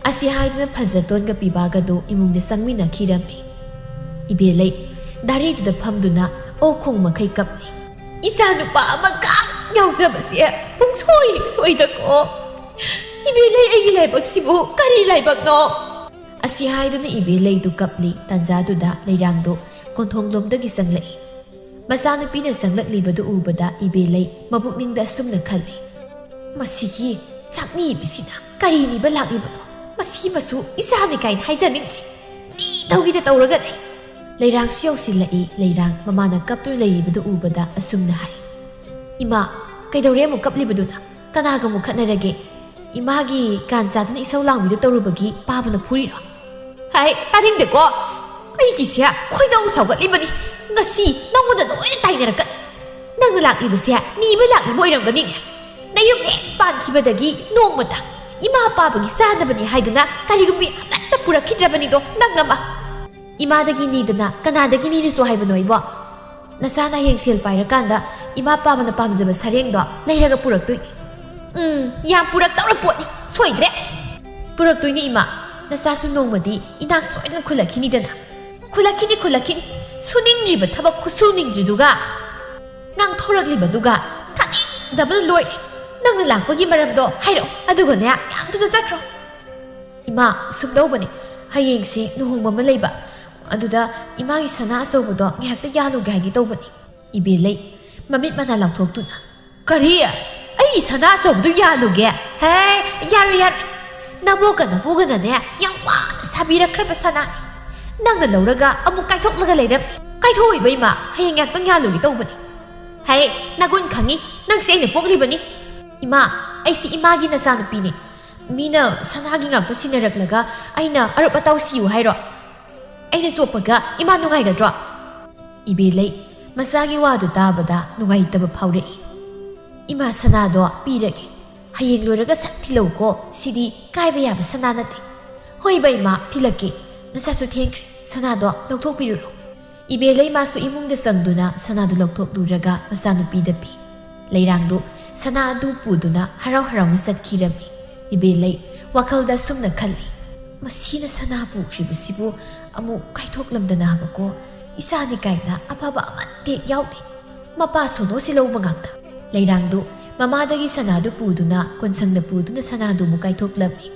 ꯑꯁꯤ ꯍꯥꯏꯗꯨꯅ ꯐꯖꯇꯣꯟꯒ ꯄꯤꯕꯥꯒꯗꯨ ꯏꯃꯨꯡꯗ ꯆꯪꯃꯤꯟꯅꯈꯤꯔꯝꯃꯤ꯫ ꯏꯕꯦꯂꯩ ꯗꯥꯔꯤꯗꯨꯗ ꯐꯝꯗꯨꯅ ꯑꯣꯛ ꯈꯣꯡ ꯃꯈꯩ ꯀꯞꯂꯤ꯫ "ꯏꯆꯥ ꯅꯨꯄꯥ ꯑꯃꯈꯛ ꯌꯥꯎꯖꯕꯁꯦ ꯄꯨꯡꯁꯣꯏ ꯍꯦꯛ ꯁꯣꯏꯗꯀꯣ꯫ ꯏꯕꯦꯂꯩ, ꯑꯩꯒꯤ ꯂꯥꯏꯕꯛꯁꯤꯕꯨ ꯀꯔꯤ ꯂꯥꯏꯕꯛꯅꯣ?" ꯑꯁꯤ ꯍꯥꯏꯗꯨꯅ ꯏꯕꯦꯂꯩꯗꯨ ꯀꯞꯂꯤ꯫ ꯇꯥꯟꯖꯥꯗꯨꯗ ꯂꯩꯔꯥꯡꯗꯨ ꯀꯣꯟꯊꯣꯡꯂꯣꯝꯗꯒꯤ ꯆꯪꯂꯛꯏ꯫ ꯃꯆꯥꯅꯨꯄꯤꯅ ꯆꯪꯂꯛꯂꯤꯕꯗꯨ ꯎꯕꯗ ꯏꯕꯦꯂꯩ ꯃꯕꯨꯛꯅꯤꯡꯗ ꯑꯁꯨꯝꯅ ꯈꯜꯂꯤ, "ꯃꯁꯤꯒꯤ ꯆꯥꯛꯅꯤꯕꯤꯁꯤꯅ ꯀꯔꯤ ꯅꯤꯕ ꯂꯥꯛꯂꯤꯕꯅꯣ? ꯃꯁꯤꯃꯁꯨ ꯏꯆꯥꯅꯤ ꯀꯥꯏꯅ ꯍꯥꯏꯖꯅꯤꯡꯗ꯭ꯔꯦ꯫ ꯅꯤ ꯇꯧꯒꯤꯗ ꯇꯧꯔꯒ ꯂꯩ꯫" ꯂꯩꯔꯥꯡꯁꯨ ꯌꯧꯁꯤꯜꯂꯛꯏ꯫ ꯂꯩꯔꯥꯡ ꯃꯃꯥꯅ ꯀꯞꯇꯨꯅ ꯂꯩꯔꯤꯕꯗꯨ ꯎꯕꯗ ꯑꯁꯨꯝꯅ ꯍꯥꯏ, "ꯏꯃꯥ, ꯀꯩꯗꯧꯔꯦ ꯑꯃꯨꯛ ꯀꯞꯂꯤꯕꯗꯨꯅ? ꯀꯅꯥꯒ ꯑꯃꯨꯛ ꯈꯠꯅꯔꯒꯦ? ꯏꯃꯥꯒꯤ ꯀꯥꯟ ꯆꯥꯗꯅ ꯏꯁꯧ ꯂꯥꯡꯕꯤꯗꯨ ꯇꯧꯔꯨꯕꯒꯤ ꯄꯥꯕꯅ ꯐꯨꯔꯤꯔꯣ?" "ꯍꯥꯏ, ꯇꯥꯅꯤꯡꯗꯦꯀꯣ꯫ ꯑꯩꯒꯤꯁꯦ ꯈꯣꯏꯗꯧ ꯁꯥꯎꯒꯠꯂꯤꯕꯅꯤ꯫ ꯉꯁꯤ ꯅꯉꯣꯟꯗ ꯂꯣꯏꯅ ꯇꯥꯏꯅꯔꯛꯀꯅꯤ꯫ ꯅꯪꯅ ꯂꯥꯛꯂꯤꯕꯁꯦ ꯅꯤꯕ ꯂꯥꯛꯂꯤꯕ ꯑꯣꯏꯔꯝꯒꯅꯤꯅꯦ꯫ ꯅꯌꯨꯝ ꯍꯦꯛ ꯄꯥꯟꯈꯤꯕꯗꯒꯤ ꯅꯣꯡꯃꯇ ꯏꯃꯥ ꯄꯥꯕꯒꯤ ꯆꯥꯅꯕꯅꯤ ꯍꯥꯏꯗꯅ ꯀꯔꯤꯒꯨꯝꯕꯤ ꯑꯃꯠꯇ ꯄꯨꯔꯛꯈꯤꯗ꯭ꯔꯕꯅꯤꯗꯣ ꯅꯪ ꯑꯃ꯫ ꯏꯃꯥꯗꯒꯤ ꯅꯤꯗꯅ ꯀꯅꯥꯗꯒꯤ ꯅꯤꯔꯨꯁꯣ ꯍꯥꯏꯕꯅꯣ ꯏꯕꯣ? ꯅꯆꯥꯅ ꯍꯌꯦꯡ ꯁꯦꯜ ꯄꯥꯏꯔꯀꯥꯟꯗ ꯏꯃꯥ ꯄꯥꯕꯅ ꯄꯥꯝꯖꯕ ꯁꯔꯦꯡꯗꯣ ꯂꯩꯔꯒ ꯄꯨꯔꯛꯇꯣꯏꯅꯤ꯫" "ꯎꯝ, ꯌꯥꯝ ꯄꯨꯔꯛꯇꯧꯔ ꯄꯣꯠꯅꯤ, ꯁꯣꯏꯗ꯭ꯔꯦ꯫" "ꯄꯨꯔꯛꯇꯣꯏꯅꯤ ꯏꯃꯥ, ꯅꯆꯥꯁꯨ ꯅꯣꯡꯃꯗꯤ ꯏꯅꯥꯛ ꯁꯣꯏꯗꯅ ꯈꯨꯜꯂꯛꯈꯤꯅꯤꯗꯅ꯫" "ꯈꯨꯜꯂꯛꯈꯤꯅꯤ, ꯈꯨꯜꯂꯛꯈꯤꯅꯤ꯫ ꯁꯨꯅꯤꯡꯗ꯭ꯔꯤꯕ ꯊꯕꯛ ꯈꯨꯁꯨꯅꯤꯡꯗ꯭ꯔꯤꯗꯨꯒ, ꯉꯥꯡꯊꯧꯔꯛꯂꯤꯕꯗꯨꯒ, ꯊꯥꯅꯤꯡꯗꯕꯅ ꯂꯣꯏꯔꯦ꯫ ꯅꯪꯅ ꯂꯥꯛꯄꯒꯤ ꯃꯔꯝꯗꯣ ꯍꯥꯏꯔꯛꯑꯣ, ꯑꯗꯨꯒꯅꯦ ꯌꯥꯝ ꯊꯨꯅ ꯆꯠꯈ꯭ꯔꯣ꯫" "ꯏꯃꯥ, ꯁꯨꯝ ꯇꯧꯕꯅꯦ, ꯍꯌꯦꯡꯁꯦ ꯂꯨꯍꯣꯡꯕ ꯑꯃ ꯂꯩꯕ, ꯑꯗꯨꯗ ꯏꯃꯥꯒꯤ ꯁꯅꯥ ꯑꯆꯧꯕꯗꯣ ꯉꯥꯏꯍꯥꯛꯇ ꯌꯥꯜꯂꯨꯒꯦ ꯍꯥꯏꯒꯦ ꯇꯧꯕꯅꯤ꯫" ꯏꯕꯦꯂꯩ ꯃꯃꯤꯠ ꯃꯅꯥ ꯂꯥꯎꯊꯣꯛꯇꯨꯅ, "ꯀꯔꯤ? ꯑꯩꯒꯤ ꯁꯅꯥ ꯑꯆꯧꯕꯗꯨ ꯌꯥꯜꯂꯨꯒꯦ? ꯍꯦ, ꯌꯥꯔꯣꯏ, ꯌꯥꯔꯣꯏ꯫ ꯅꯕꯣꯛꯀ ꯅꯄꯨꯒꯅꯅꯦ ꯌꯥꯝ ꯋꯥꯅ ꯁꯥꯕꯤꯔꯛꯈ꯭ꯔꯕ ꯁꯅꯥꯅꯤ꯫ ꯅꯪꯅ ꯂꯧꯔꯒ ꯑꯃꯨꯛ ꯀꯥꯏꯊꯣꯛꯂꯒ ꯂꯩꯔꯝꯃꯤ꯫" "ꯀꯥꯏꯊꯣꯛꯑꯣꯏꯕ ꯏꯃꯥ, ꯍꯌꯦꯡ ꯉꯥꯛꯇꯪ ꯌꯥꯜꯂꯨꯒꯦ ꯇꯧꯕꯅꯤ꯫" "ꯍꯦ, ꯅꯒꯨꯟ ꯈꯪꯉꯤ, ꯅꯪꯁꯦ ꯑꯩꯅ ꯄꯣꯛꯂꯤꯕꯅꯤ꯫" "ꯏꯃꯥ, ꯑꯩꯁꯤ ꯏꯃꯥꯒꯤ ꯅꯆꯥꯅꯨꯄꯤꯅꯤ꯫ ꯃꯤꯅ ꯁꯅꯥꯒꯤ ꯉꯥꯛꯇ ꯁꯤꯟꯅꯔꯛꯂꯒ ꯑꯩꯅ ꯑꯔꯨꯞ ꯑꯇꯥꯎ ꯁꯤꯌꯨ ꯍꯥꯏꯔꯣ?" ꯑꯩꯅ ꯆꯣꯞꯄꯒ ꯏꯃꯥ ꯅꯨꯡꯉꯥꯏꯒꯗ꯭ꯔꯣ? ꯏꯕꯦꯂꯩ ꯃꯆꯥꯒꯤ ꯋꯥꯗꯨ ꯇꯥꯕꯗ ꯅꯨꯡꯉꯥꯏꯇꯕ ꯐꯥꯎꯔꯛꯏ꯫ "ꯏꯃꯥ, ꯁꯅꯥꯗꯣ ꯄꯤꯔꯒꯦ꯫ ꯍꯌꯦꯡ ꯂꯣꯏꯔꯒ ꯁꯠ ꯊꯤꯜꯂꯧꯀꯣ꯫ ꯁꯤꯗꯤ ꯀꯥꯏꯕ ꯌꯥꯕ ꯁꯅꯥ ꯅꯠꯇꯦ꯫" "ꯍꯣꯏꯕ ꯏꯃꯥ, ꯊꯤꯜꯂꯛꯀꯦ꯫ ꯅꯁꯥꯁꯨ ꯊꯦꯡꯈ꯭ꯔꯦ꯫ ꯁꯅꯥꯗꯣ ꯂꯧꯊꯣꯛꯄꯤꯔꯨꯔꯣ꯫" ꯏꯕꯦꯂꯩ ꯃꯥꯁꯨ ꯏꯃꯨꯡꯗ ꯆꯪꯗꯨꯅ ꯁꯅꯥꯗꯨ ꯂꯧꯊꯣꯛꯂꯨꯔꯒ ꯃꯆꯥꯅꯨꯄꯤꯗ ꯄꯤ꯫ ꯂꯩꯔꯥꯡꯗꯨ ꯁꯅꯥ ꯑꯗꯨ ꯄꯨꯗꯨꯅ ꯍꯔꯥꯎ ꯍꯔꯥꯎꯅ ꯆꯠꯈꯤꯔꯝꯃꯤ꯫ ꯏꯕꯦꯂꯩ ꯋꯥꯈꯜꯗ ꯑꯁꯨꯝꯅ ꯈꯜꯂꯤ, "ꯃꯁꯤꯅ ꯁꯅꯥ ꯄꯨꯈ꯭ꯔꯤꯕꯁꯤꯕꯨ ꯑꯃꯨꯛ ꯀꯥꯏꯊꯣꯛꯂꯝꯗꯅꯕꯀꯣ꯫ ꯏꯆꯥꯅꯤ ꯀꯥꯏꯅ ꯑꯐꯕ ꯑꯃꯠꯇ ꯍꯦꯛ ꯌꯥꯎꯗꯦ꯫ ꯃꯄꯥ ꯁꯣꯅꯣꯁꯤ ꯂꯧꯕ ꯉꯥꯛꯇ꯫" ꯂꯩꯔꯥꯡꯗꯨ ꯃꯃꯥꯗꯒꯤ ꯁꯅꯥꯗꯨ ꯄꯨꯗꯨꯅ ꯀꯣꯟꯁꯪꯗ ꯄꯨꯗꯨꯅ ꯁꯅꯥꯗꯨ ꯑꯃꯨꯛ ꯀꯥꯏꯊꯣꯛꯂꯝꯃꯤ꯫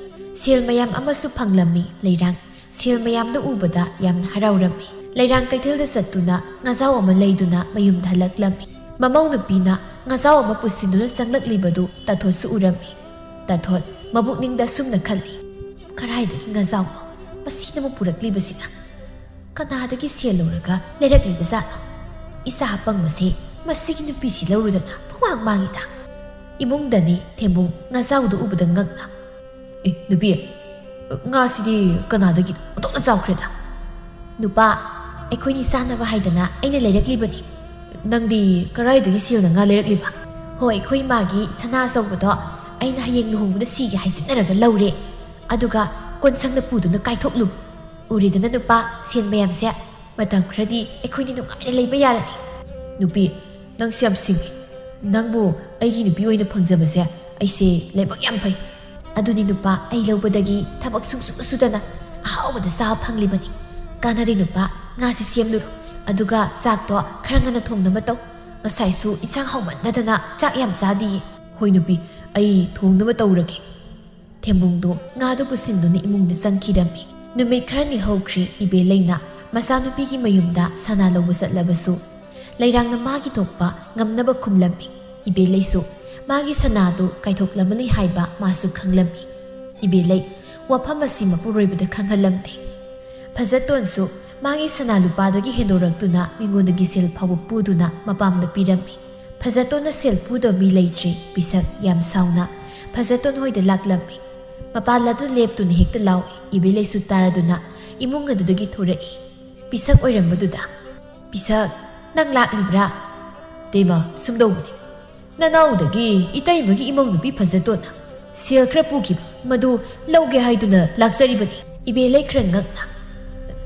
ꯁꯦꯜ ꯃꯌꯥꯝ ꯑꯃꯁꯨ ꯐꯪꯂꯝꯃꯤ꯫ ꯂꯩꯔꯥꯡ ꯁꯦꯜ ꯃꯌꯥꯝꯗꯨ ꯎꯕꯗ ꯌꯥꯝꯅ ꯍꯔꯥꯎꯔꯝꯃꯤ꯫ ꯂꯩꯔꯥꯡ ꯀꯩꯊꯦꯜꯗ ꯆꯠꯇꯨꯅ ꯉꯥꯖꯥꯎ ꯑꯃ ꯂꯩꯗꯨꯅ ꯃꯌꯨꯝꯗ ꯍꯜꯂꯛꯂꯝꯃꯤ꯫ ꯃꯃꯧ ꯅꯨꯄꯤꯅ ꯉꯥꯖꯥꯎ ꯑꯃ ꯄꯨꯁꯤꯟꯗꯨꯅ ꯆꯪꯂꯛꯂꯤꯕꯗꯨ ꯇꯥꯊꯣꯠꯁꯨ ꯎꯔꯝꯃꯤ꯫ ꯇꯥꯊꯣꯠ ꯃꯕꯨꯛꯅꯤꯡꯗ ꯑꯁꯨꯝꯅ ꯈꯜꯂꯤ, "ꯀꯔꯥꯏꯗꯒꯤ ꯉꯥꯖꯥꯎꯅꯣ? ꯃꯁꯤꯅꯕꯨ ꯄꯨꯔꯛꯂꯤꯕꯁꯤꯅ? ꯀꯅꯥꯗꯒꯤ ꯁꯦꯜ ꯂꯧꯔꯒ ꯂꯩꯔꯛꯂꯤꯕ ꯖꯥꯠꯅꯣ? ꯏꯆꯥ ꯑꯄꯪꯕꯁꯦ ꯃꯁꯤꯒꯤ ꯅꯨꯄꯤꯁꯤ ꯂꯧꯔꯨꯗꯅ ꯄꯨꯡꯃꯥꯡ ꯃꯥꯡꯉꯤꯗ꯫" ꯏꯃꯨꯡꯗꯅꯤ ꯊꯦꯝꯕꯨꯡ ꯉꯥꯖꯥꯎꯗꯨ ꯎꯕꯗ ꯉꯛꯅ, "ꯑꯦ, ꯅꯨꯄꯤ, ꯉꯥꯁꯤꯗꯤ ꯀꯅꯥꯗꯒꯤ ꯑꯣꯟꯊꯣꯛꯅ ꯆꯥꯎꯈ꯭ꯔꯦꯗ?" "ꯅꯨꯄꯥ, ꯑꯩꯈꯣꯏꯅꯤ ꯆꯥꯅꯕ ꯍꯥꯏꯗꯅ ꯑꯩꯅ ꯂꯩꯔꯛꯂꯤꯕꯅꯤ꯫" "ꯅꯪꯗꯤ ꯀꯔꯥꯏꯗꯒꯤ ꯁꯦꯜꯅ ꯉꯥ ꯂꯩꯔꯛꯂꯤꯕ?" "ꯍꯣ, ꯑꯩꯈꯣꯏ ꯏꯃꯥꯒꯤ ꯁꯅꯥ ꯑꯆꯧꯕꯗꯣ ꯑꯩꯅ ꯍꯌꯦꯡ ꯂꯨꯍꯣꯡꯕꯗ ꯁꯤꯒꯦ ꯍꯥꯏꯖꯤꯟꯅꯔꯒ ꯂꯧꯔꯦ꯫ ꯑꯗꯨꯒ ꯀꯣꯟꯁꯪꯗ ꯄꯨꯗꯨꯅ ꯀꯥꯏꯊꯣꯛꯂꯨ꯫ ꯎꯔꯦꯗꯅ ꯅꯨꯄꯥ, ꯁꯦꯜ ꯃꯌꯥꯝꯁꯦ꯫ ꯃꯇꯝ ꯈꯔꯗꯤ ꯑꯩꯈꯣꯏꯅꯤ ꯅꯨꯡꯉꯥꯏꯅ ꯂꯩꯕ ꯌꯥꯔꯅꯤ꯫" "ꯅꯨꯄꯤ, ꯅꯪꯁꯦ ꯌꯥꯝ ꯁꯤꯡꯉꯤ꯫ ꯅꯪꯕꯨ ꯑꯩꯒꯤ ꯅꯨꯄꯤ ꯑꯣꯏꯅ ꯐꯪꯖꯕꯁꯦ ꯑꯩꯁꯦ ꯂꯥꯏꯕꯛ ꯌꯥꯝ ꯐꯩ꯫" "ꯑꯗꯨꯅꯤ ꯅꯨꯄꯥ, ꯑꯩ ꯂꯧꯕꯗꯒꯤ ꯊꯕꯛ ꯁꯨꯡꯁꯨ ꯁꯨꯗꯅ ꯑꯍꯥꯎꯕꯗ ꯆꯥꯕ ꯐꯪꯂꯤꯕꯅꯤ꯫" "ꯀꯥꯟꯅꯗꯦ ꯅꯨꯄꯥ, ꯉꯥꯁꯤ ꯁꯦꯝꯂꯨꯔꯣ꯫ ꯑꯗꯨꯒ ꯆꯥꯛꯇꯣ ꯈꯔ ꯉꯟꯅ ꯊꯣꯡꯅꯕ ꯇꯧ꯫ ꯉꯁꯥꯏꯁꯨ ꯏꯟꯁꯥꯡ ꯍꯥꯎꯃꯟꯗꯗꯅ ꯆꯥꯛ ꯌꯥꯝ ꯆꯥꯗꯤꯌꯦ꯫" "ꯍꯣꯏ ꯅꯨꯄꯤ, ꯑꯩ ꯊꯣꯡꯅꯕ ꯇꯧꯔꯒꯦ꯫" ꯊꯦꯝꯕꯨꯡꯗꯣ ꯉꯥꯗꯨ ꯄꯨꯁꯤꯟꯗꯨꯅ ꯏꯃꯨꯡꯗ ꯆꯪꯈꯤꯔꯝꯃꯤ꯫ ꯅꯨꯃꯤꯠ ꯈꯔꯅꯤ ꯍꯧꯈ꯭ꯔꯦ꯫ ꯏꯕꯦꯂꯩꯅ ꯃꯆꯥꯅꯨꯄꯤꯒꯤ ꯃꯌꯨꯝꯗ ꯁꯅꯥ ꯂꯧꯕ ꯆꯠꯂꯕꯁꯨ ꯂꯩꯔꯥꯡꯅ ꯃꯥꯒꯤ ꯊꯣꯛꯄ ꯉꯝꯅꯕ ꯈꯨꯝꯂꯝꯃꯤ꯫ ꯏꯕꯦꯂꯩꯁꯨ ꯃꯥꯒꯤ ꯁꯅꯥꯗꯨ ꯀꯥꯏꯊꯣꯛꯂꯝꯃꯅꯤ ꯍꯥꯏꯕ ꯃꯥꯁꯨ ꯈꯪꯂꯝꯃꯤ꯫ ꯏꯕꯦꯂꯩ ꯋꯥꯐꯝ ꯑꯁꯤ ꯃꯄꯨꯔꯣꯏꯕꯗ ꯈꯪꯍꯜꯂꯝꯗꯦ꯫ ꯐꯖꯇꯣꯟꯁꯨ ꯃꯥꯒꯤ ꯁꯅꯥ ꯂꯨꯄꯥꯗꯒꯤ ꯍꯦꯟꯗꯣꯔꯛꯇꯨꯅ ꯃꯤꯉꯣꯟꯗꯒꯤ ꯁꯦꯜ ꯐꯥꯎꯕ ꯄꯨꯗꯨꯅ ꯃꯄꯥꯝꯗ ꯄꯤꯔꯝꯃꯤ꯫ ꯐꯖꯇꯣꯟꯅ ꯁꯦꯜ ꯄꯨꯗꯕ ꯃꯤ ꯂꯩꯇ꯭ꯔꯦ꯫ ꯄꯤꯁꯛ ꯌꯥꯝ ꯁꯥꯎꯅ ꯐꯖꯇꯣꯟ ꯍꯣꯏꯗ ꯂꯥꯛꯂꯝꯃꯤ꯫ ꯃꯄꯥꯜ ꯑꯗꯨ ꯂꯦꯞꯇꯨꯅ ꯍꯦꯛꯇ ꯂꯥꯎꯏ꯫ ꯏꯕꯦꯂꯩꯁꯨ ꯇꯥꯔꯗꯨꯅ ꯏꯃꯨꯡ ꯑꯗꯨꯗꯒꯤ ꯊꯣꯔꯛꯏ꯫ ꯄꯤꯁꯛ ꯑꯣꯏꯔꯝꯕꯗꯨꯗ, "ꯄꯤꯁꯛ, ꯅꯪ ꯂꯥꯛꯂꯤꯕ꯭ꯔꯥ?" "ꯇꯦꯃ, ꯁꯨꯝꯗꯧꯕꯅꯤ꯫ ꯅꯅꯥꯎꯗꯒꯤ ꯏꯇꯩꯃꯒꯤ ꯏꯃꯧ ꯅꯨꯄꯤ ꯐꯖꯇꯣꯟꯅ ꯁꯦꯜ ꯈꯔ ꯄꯨꯈꯤꯕ, ꯃꯗꯨ ꯂꯧꯒꯦ ꯍꯥꯏꯗꯨꯅ ꯂꯥꯛꯆꯔꯤꯕꯅꯤ꯫" ꯏꯕꯦꯂꯩ ꯈꯔ ꯉꯛꯅ,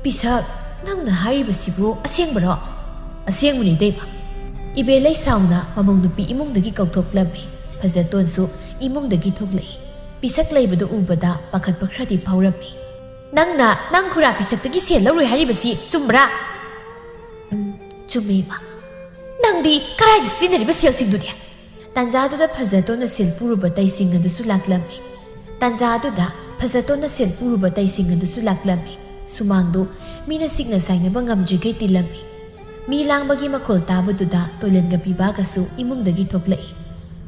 "ꯄꯤꯁꯛ, ꯅꯪꯅ ꯍꯥꯏꯔꯤꯕꯁꯤꯕꯨ ꯑꯁꯦꯡꯕꯔꯣ?" "ꯑꯁꯦꯡꯕꯅꯤ ꯏꯇꯩꯃ꯫" ꯏꯕꯦꯂꯩ ꯁꯥꯎꯅ ꯃꯃꯧ ꯅꯨꯄꯤ ꯏꯃꯨꯡꯗꯒꯤ ꯀꯧꯊꯣꯛꯂꯝꯃꯤ꯫ ꯐꯖꯇꯣꯟꯁꯨ ꯏꯃꯨꯡꯗꯒꯤ ꯊꯣꯛꯂꯛꯏ꯫ ꯄꯤꯁꯛ ꯂꯩꯕꯗꯨ ꯎꯕꯗ ꯄꯥꯈꯠꯄ ꯈꯔꯗꯤ ꯐꯥꯎꯔꯝꯃꯤ꯫ "ꯅꯪꯅ ꯅꯪ ꯈꯨꯔꯥ ꯄꯤꯁꯛꯇꯒꯤ ꯁꯦꯜ ꯂꯧꯔꯨꯏ ꯍꯥꯏꯔꯤꯕꯁꯤ ꯆꯨꯝꯕ꯭ꯔꯥ?" "ꯎꯝ, ꯆꯨꯝꯃꯦ, ꯏꯃꯥ꯫" "ꯅꯪꯗꯤ ꯀꯗꯥꯏꯗ ꯁꯤꯖꯤꯟꯅꯔꯤꯕ ꯁꯦꯜꯁꯤꯡꯗꯨꯗꯤ?" ꯇꯥꯟꯖꯥꯗꯨꯗ ꯐꯖꯇꯣꯟꯅ ꯁꯦꯜ ꯄꯨꯔꯨꯕ ꯇꯩꯁꯤꯡ ꯑꯗꯨꯁꯨ ꯂꯥꯛꯂꯝꯃꯤ꯫ ꯇꯥꯟꯖꯥꯗꯨꯗ ꯐꯖꯇꯣꯟꯅ ꯁꯦꯜ ꯄꯨꯔꯨꯕ ꯇꯩꯁꯤꯡ ꯑꯗꯨꯁꯨ ꯂꯥꯛꯂꯝꯃꯤ꯫ ꯁꯨꯃꯥꯡꯗꯨ ꯃꯤꯅ ꯁꯤꯛꯅ ꯁꯥꯏꯅꯕ ꯉꯝꯗ꯭ꯔꯤꯈꯩ ꯇꯤꯜꯂꯝꯃꯤ꯫ ꯃꯤ ꯂꯥꯡꯕꯒꯤ ꯃꯈꯣꯜ ꯇꯥꯕꯗꯨꯗ ꯇꯣꯂꯦꯟꯒ ꯄꯤꯕꯥꯒꯁꯨ ꯏꯃꯨꯡꯗꯒꯤ ꯊꯣꯛꯂꯛꯏ꯫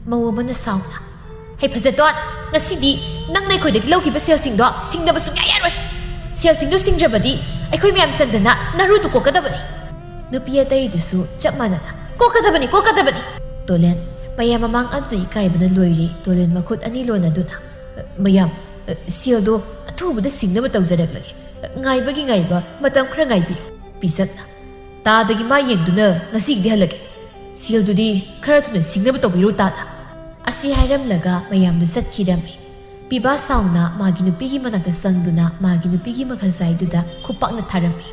ꯃꯧ ꯑꯃꯅ ꯁꯥꯎꯅ, "ꯍꯩ ꯐꯖꯇꯣꯟ, ꯉꯁꯤꯗꯤ ꯅꯪꯅ ꯑꯩꯈꯣꯏꯗꯒꯤ ꯂꯧꯈꯤꯕ ꯁꯦꯜꯁꯤꯡꯗꯣ ꯁꯤꯡꯗꯕ ꯁꯨꯡꯌꯥ ꯌꯥꯔꯣꯏ꯫ ꯁꯦꯜꯁꯤꯡꯗꯨ ꯁꯤꯡꯗ꯭ꯔꯕꯗꯤ ꯑꯩꯈꯣꯏ ꯃꯌꯥꯝ ꯆꯪꯗꯅ ꯅꯔꯨꯗꯨ ꯀꯣꯛꯀꯗꯕꯅꯤ꯫" ꯅꯨꯄꯤ ꯑꯇꯩꯗꯨꯁꯨ ꯆꯞ ꯃꯥꯟꯅꯅ, "ꯀꯣꯛꯀꯗꯕꯅꯤ, ꯀꯣꯛꯀꯗꯕꯅꯤ!" ꯇꯣꯂꯦꯟ ꯃꯌꯥꯝ ꯃꯃꯥꯡ ꯑꯗꯨꯗ ꯏꯀꯥꯏꯕꯅ ꯂꯣꯏꯔꯦ꯫ ꯇꯣꯂꯦꯟ ꯃꯈꯨꯠ ꯑꯅꯤ ꯂꯣꯟꯅꯗꯨꯅ, "ꯃꯌꯥꯝ, ꯁꯦꯜꯗꯣ ꯑꯊꯨꯕꯗ ꯁꯤꯡꯅꯕ ꯇꯧꯖꯔꯛꯂꯒꯦ꯫ ꯉꯥꯏꯕꯒꯤ ꯉꯥꯏꯕ, ꯃꯇꯝ ꯈꯔ ꯉꯥꯏꯕꯤꯌꯨ꯫" ꯄꯤꯁꯛꯅ, "ꯇꯥꯗꯒꯤ ꯃꯥ ꯌꯦꯡꯗꯨꯅ ꯉꯁꯤꯒꯤꯗꯤ ꯍꯜꯂꯒꯦ꯫ ꯁꯦꯜꯗꯨꯗꯤ ꯈꯔ ꯊꯨꯅ ꯁꯤꯡꯅꯕ ꯇꯧꯕꯤꯔꯣ ꯇꯥꯗ꯫" ꯑꯁꯤ ꯍꯥꯏꯔꯝꯂꯒ ꯃꯌꯥꯝꯗꯨ ꯆꯠꯈꯤꯔꯝꯃꯤ꯫ ꯄꯤꯕꯥ ꯁꯥꯎꯅ ꯃꯥꯒꯤ ꯅꯨꯄꯤꯒꯤ ꯃꯅꯥꯛꯇ ꯆꯪꯗꯨꯅ ꯃꯥꯒꯤ ꯅꯨꯄꯤꯒꯤ ꯃꯈꯥꯖꯥꯏꯗꯨꯗ ꯈꯨꯄꯥꯛꯅ ꯊꯥꯔꯝꯃꯤ꯫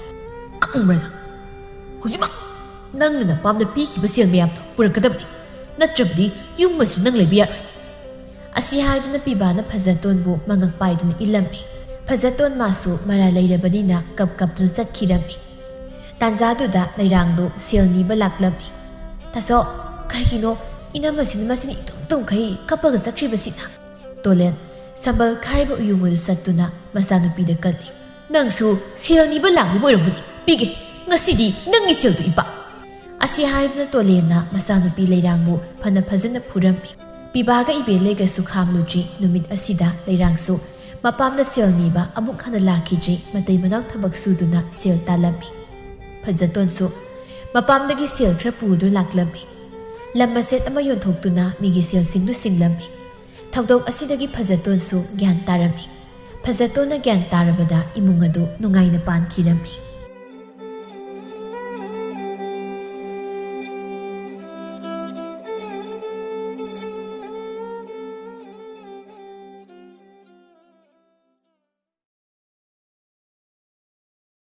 "ꯈꯪꯕ꯭ꯔꯥ ꯅꯪ? ꯍꯧꯖꯤꯛꯃꯛ ꯅꯪꯅ ꯅꯄꯥꯝꯗ ꯄꯤꯈꯤꯕ ꯁꯦꯜ ꯃꯌꯥꯝꯗꯣ ꯄꯨꯔꯛꯀꯗꯕꯅꯤ꯫ ꯅꯠꯇ꯭ꯔꯕꯗꯤ ꯌꯨꯝ ꯑꯁꯤ ꯅꯪ ꯂꯩꯕ ꯌꯥꯔꯣꯏ꯫" ꯑꯁꯤ ꯍꯥꯏꯗꯨꯅ ꯄꯤꯕꯥꯅ ꯐꯖꯇꯣꯟꯕꯨ ꯃꯉꯛ ꯄꯥꯏꯗꯨꯅ ꯏꯜꯂꯝꯃꯤ꯫ ꯐꯖꯇꯣꯟ ꯃꯥꯁꯨ ꯃꯔꯥ ꯂꯩꯔꯕꯅꯤꯅ ꯀꯞ ꯀꯞꯇꯨꯅ ꯆꯠꯈꯤꯔꯝꯃꯤ꯫ ꯇꯥꯟꯖꯥꯗꯨꯗ ꯂꯩꯔꯥꯡꯗꯨ ꯁꯦꯜ ꯅꯤꯕ ꯂꯥꯛꯂꯝꯃꯤ꯫ "ꯇꯥꯆꯧ, ꯀꯩꯒꯤꯅꯣ ꯏꯅꯝꯃꯁꯤꯅ ꯃꯆꯤꯟ ꯏꯇꯨꯝ ꯇꯨꯝꯈꯩ ꯀꯞꯄꯒ ꯆꯠꯈ꯭ꯔꯤꯕꯁꯤꯅ?" ꯇꯣꯂꯦꯟ ꯁꯝꯕꯜ ꯈꯥꯏꯕ ꯎꯌꯨꯡ ꯑꯗꯨ ꯆꯠꯇꯨꯅ ꯃꯆꯥꯅꯨꯄꯤꯗ ꯀꯜꯂꯤ꯫ "ꯅꯪꯁꯨ ꯁꯦꯜ ꯅꯤꯕ ꯂꯥꯛꯂꯤꯕ ꯑꯣꯏꯔꯝꯒꯅꯤ꯫ ꯄꯤꯒꯦ, ꯉꯁꯤꯗꯤ ꯅꯪꯒꯤ ꯁꯦꯜꯗꯨ ꯏꯄꯥ꯫" ꯑꯁꯤ ꯍꯥꯏꯗꯨꯅ ꯇꯣꯂꯦꯟꯅ ꯃꯆꯥꯅꯨꯄꯤ ꯂꯩꯔꯥꯡꯕꯨ ꯐꯅ ꯐꯖꯅ ꯐꯨꯔꯝꯃꯤ꯫ ꯄꯤꯕꯥꯒ ꯏꯕꯦꯂꯩꯒꯁꯨ ꯈꯥꯝꯂꯨꯗ꯭ꯔꯤ꯫ ꯅꯨꯃꯤꯠ ꯑꯁꯤꯗ ꯂꯩꯔꯥꯡꯁꯨ ꯃꯄꯥꯝꯗ ꯁꯦꯜ ꯅꯤꯕ ꯑꯃꯨꯛ ꯍꯟꯅ ꯂꯥꯛꯈꯤꯗ꯭ꯔꯤ꯫ ꯃꯇꯩ ꯃꯅꯥꯎ ꯊꯕꯛ ꯁꯨꯗꯨꯅ ꯁꯦꯜ ꯇꯥꯜꯂꯝꯃꯤ꯫ ꯐꯖꯇꯣꯟꯁꯨ ꯃꯄꯥꯝꯗꯒꯤ ꯁꯦꯜ ꯈꯔ ꯄꯨꯗꯨꯅ ꯂꯥꯛꯂꯝꯃꯤ꯫ ꯂꯝ ꯃꯆꯦꯠ ꯑꯃ ꯌꯣꯟꯊꯣꯛꯇꯨꯅ ꯃꯤꯒꯤ ꯁꯦꯜꯁꯤꯡꯗꯨ ꯁꯤꯡꯂꯝꯃꯤ꯫ ꯊꯧꯗꯣꯛ ꯑꯁꯤꯗꯒꯤ ꯐꯖꯇꯣꯟꯁꯨ ꯒ꯭ꯌꯥꯟ ꯇꯥꯔꯝꯃꯤ꯫ ꯐꯖꯇꯣꯟꯅ ꯒ꯭ꯌꯥꯟ ꯇꯥꯔꯕꯗ ꯏꯃꯨꯡ ꯑꯗꯨ ꯅꯨꯡꯉꯥꯏꯅ ꯄꯥꯟꯈꯤꯔꯝꯃꯤ꯫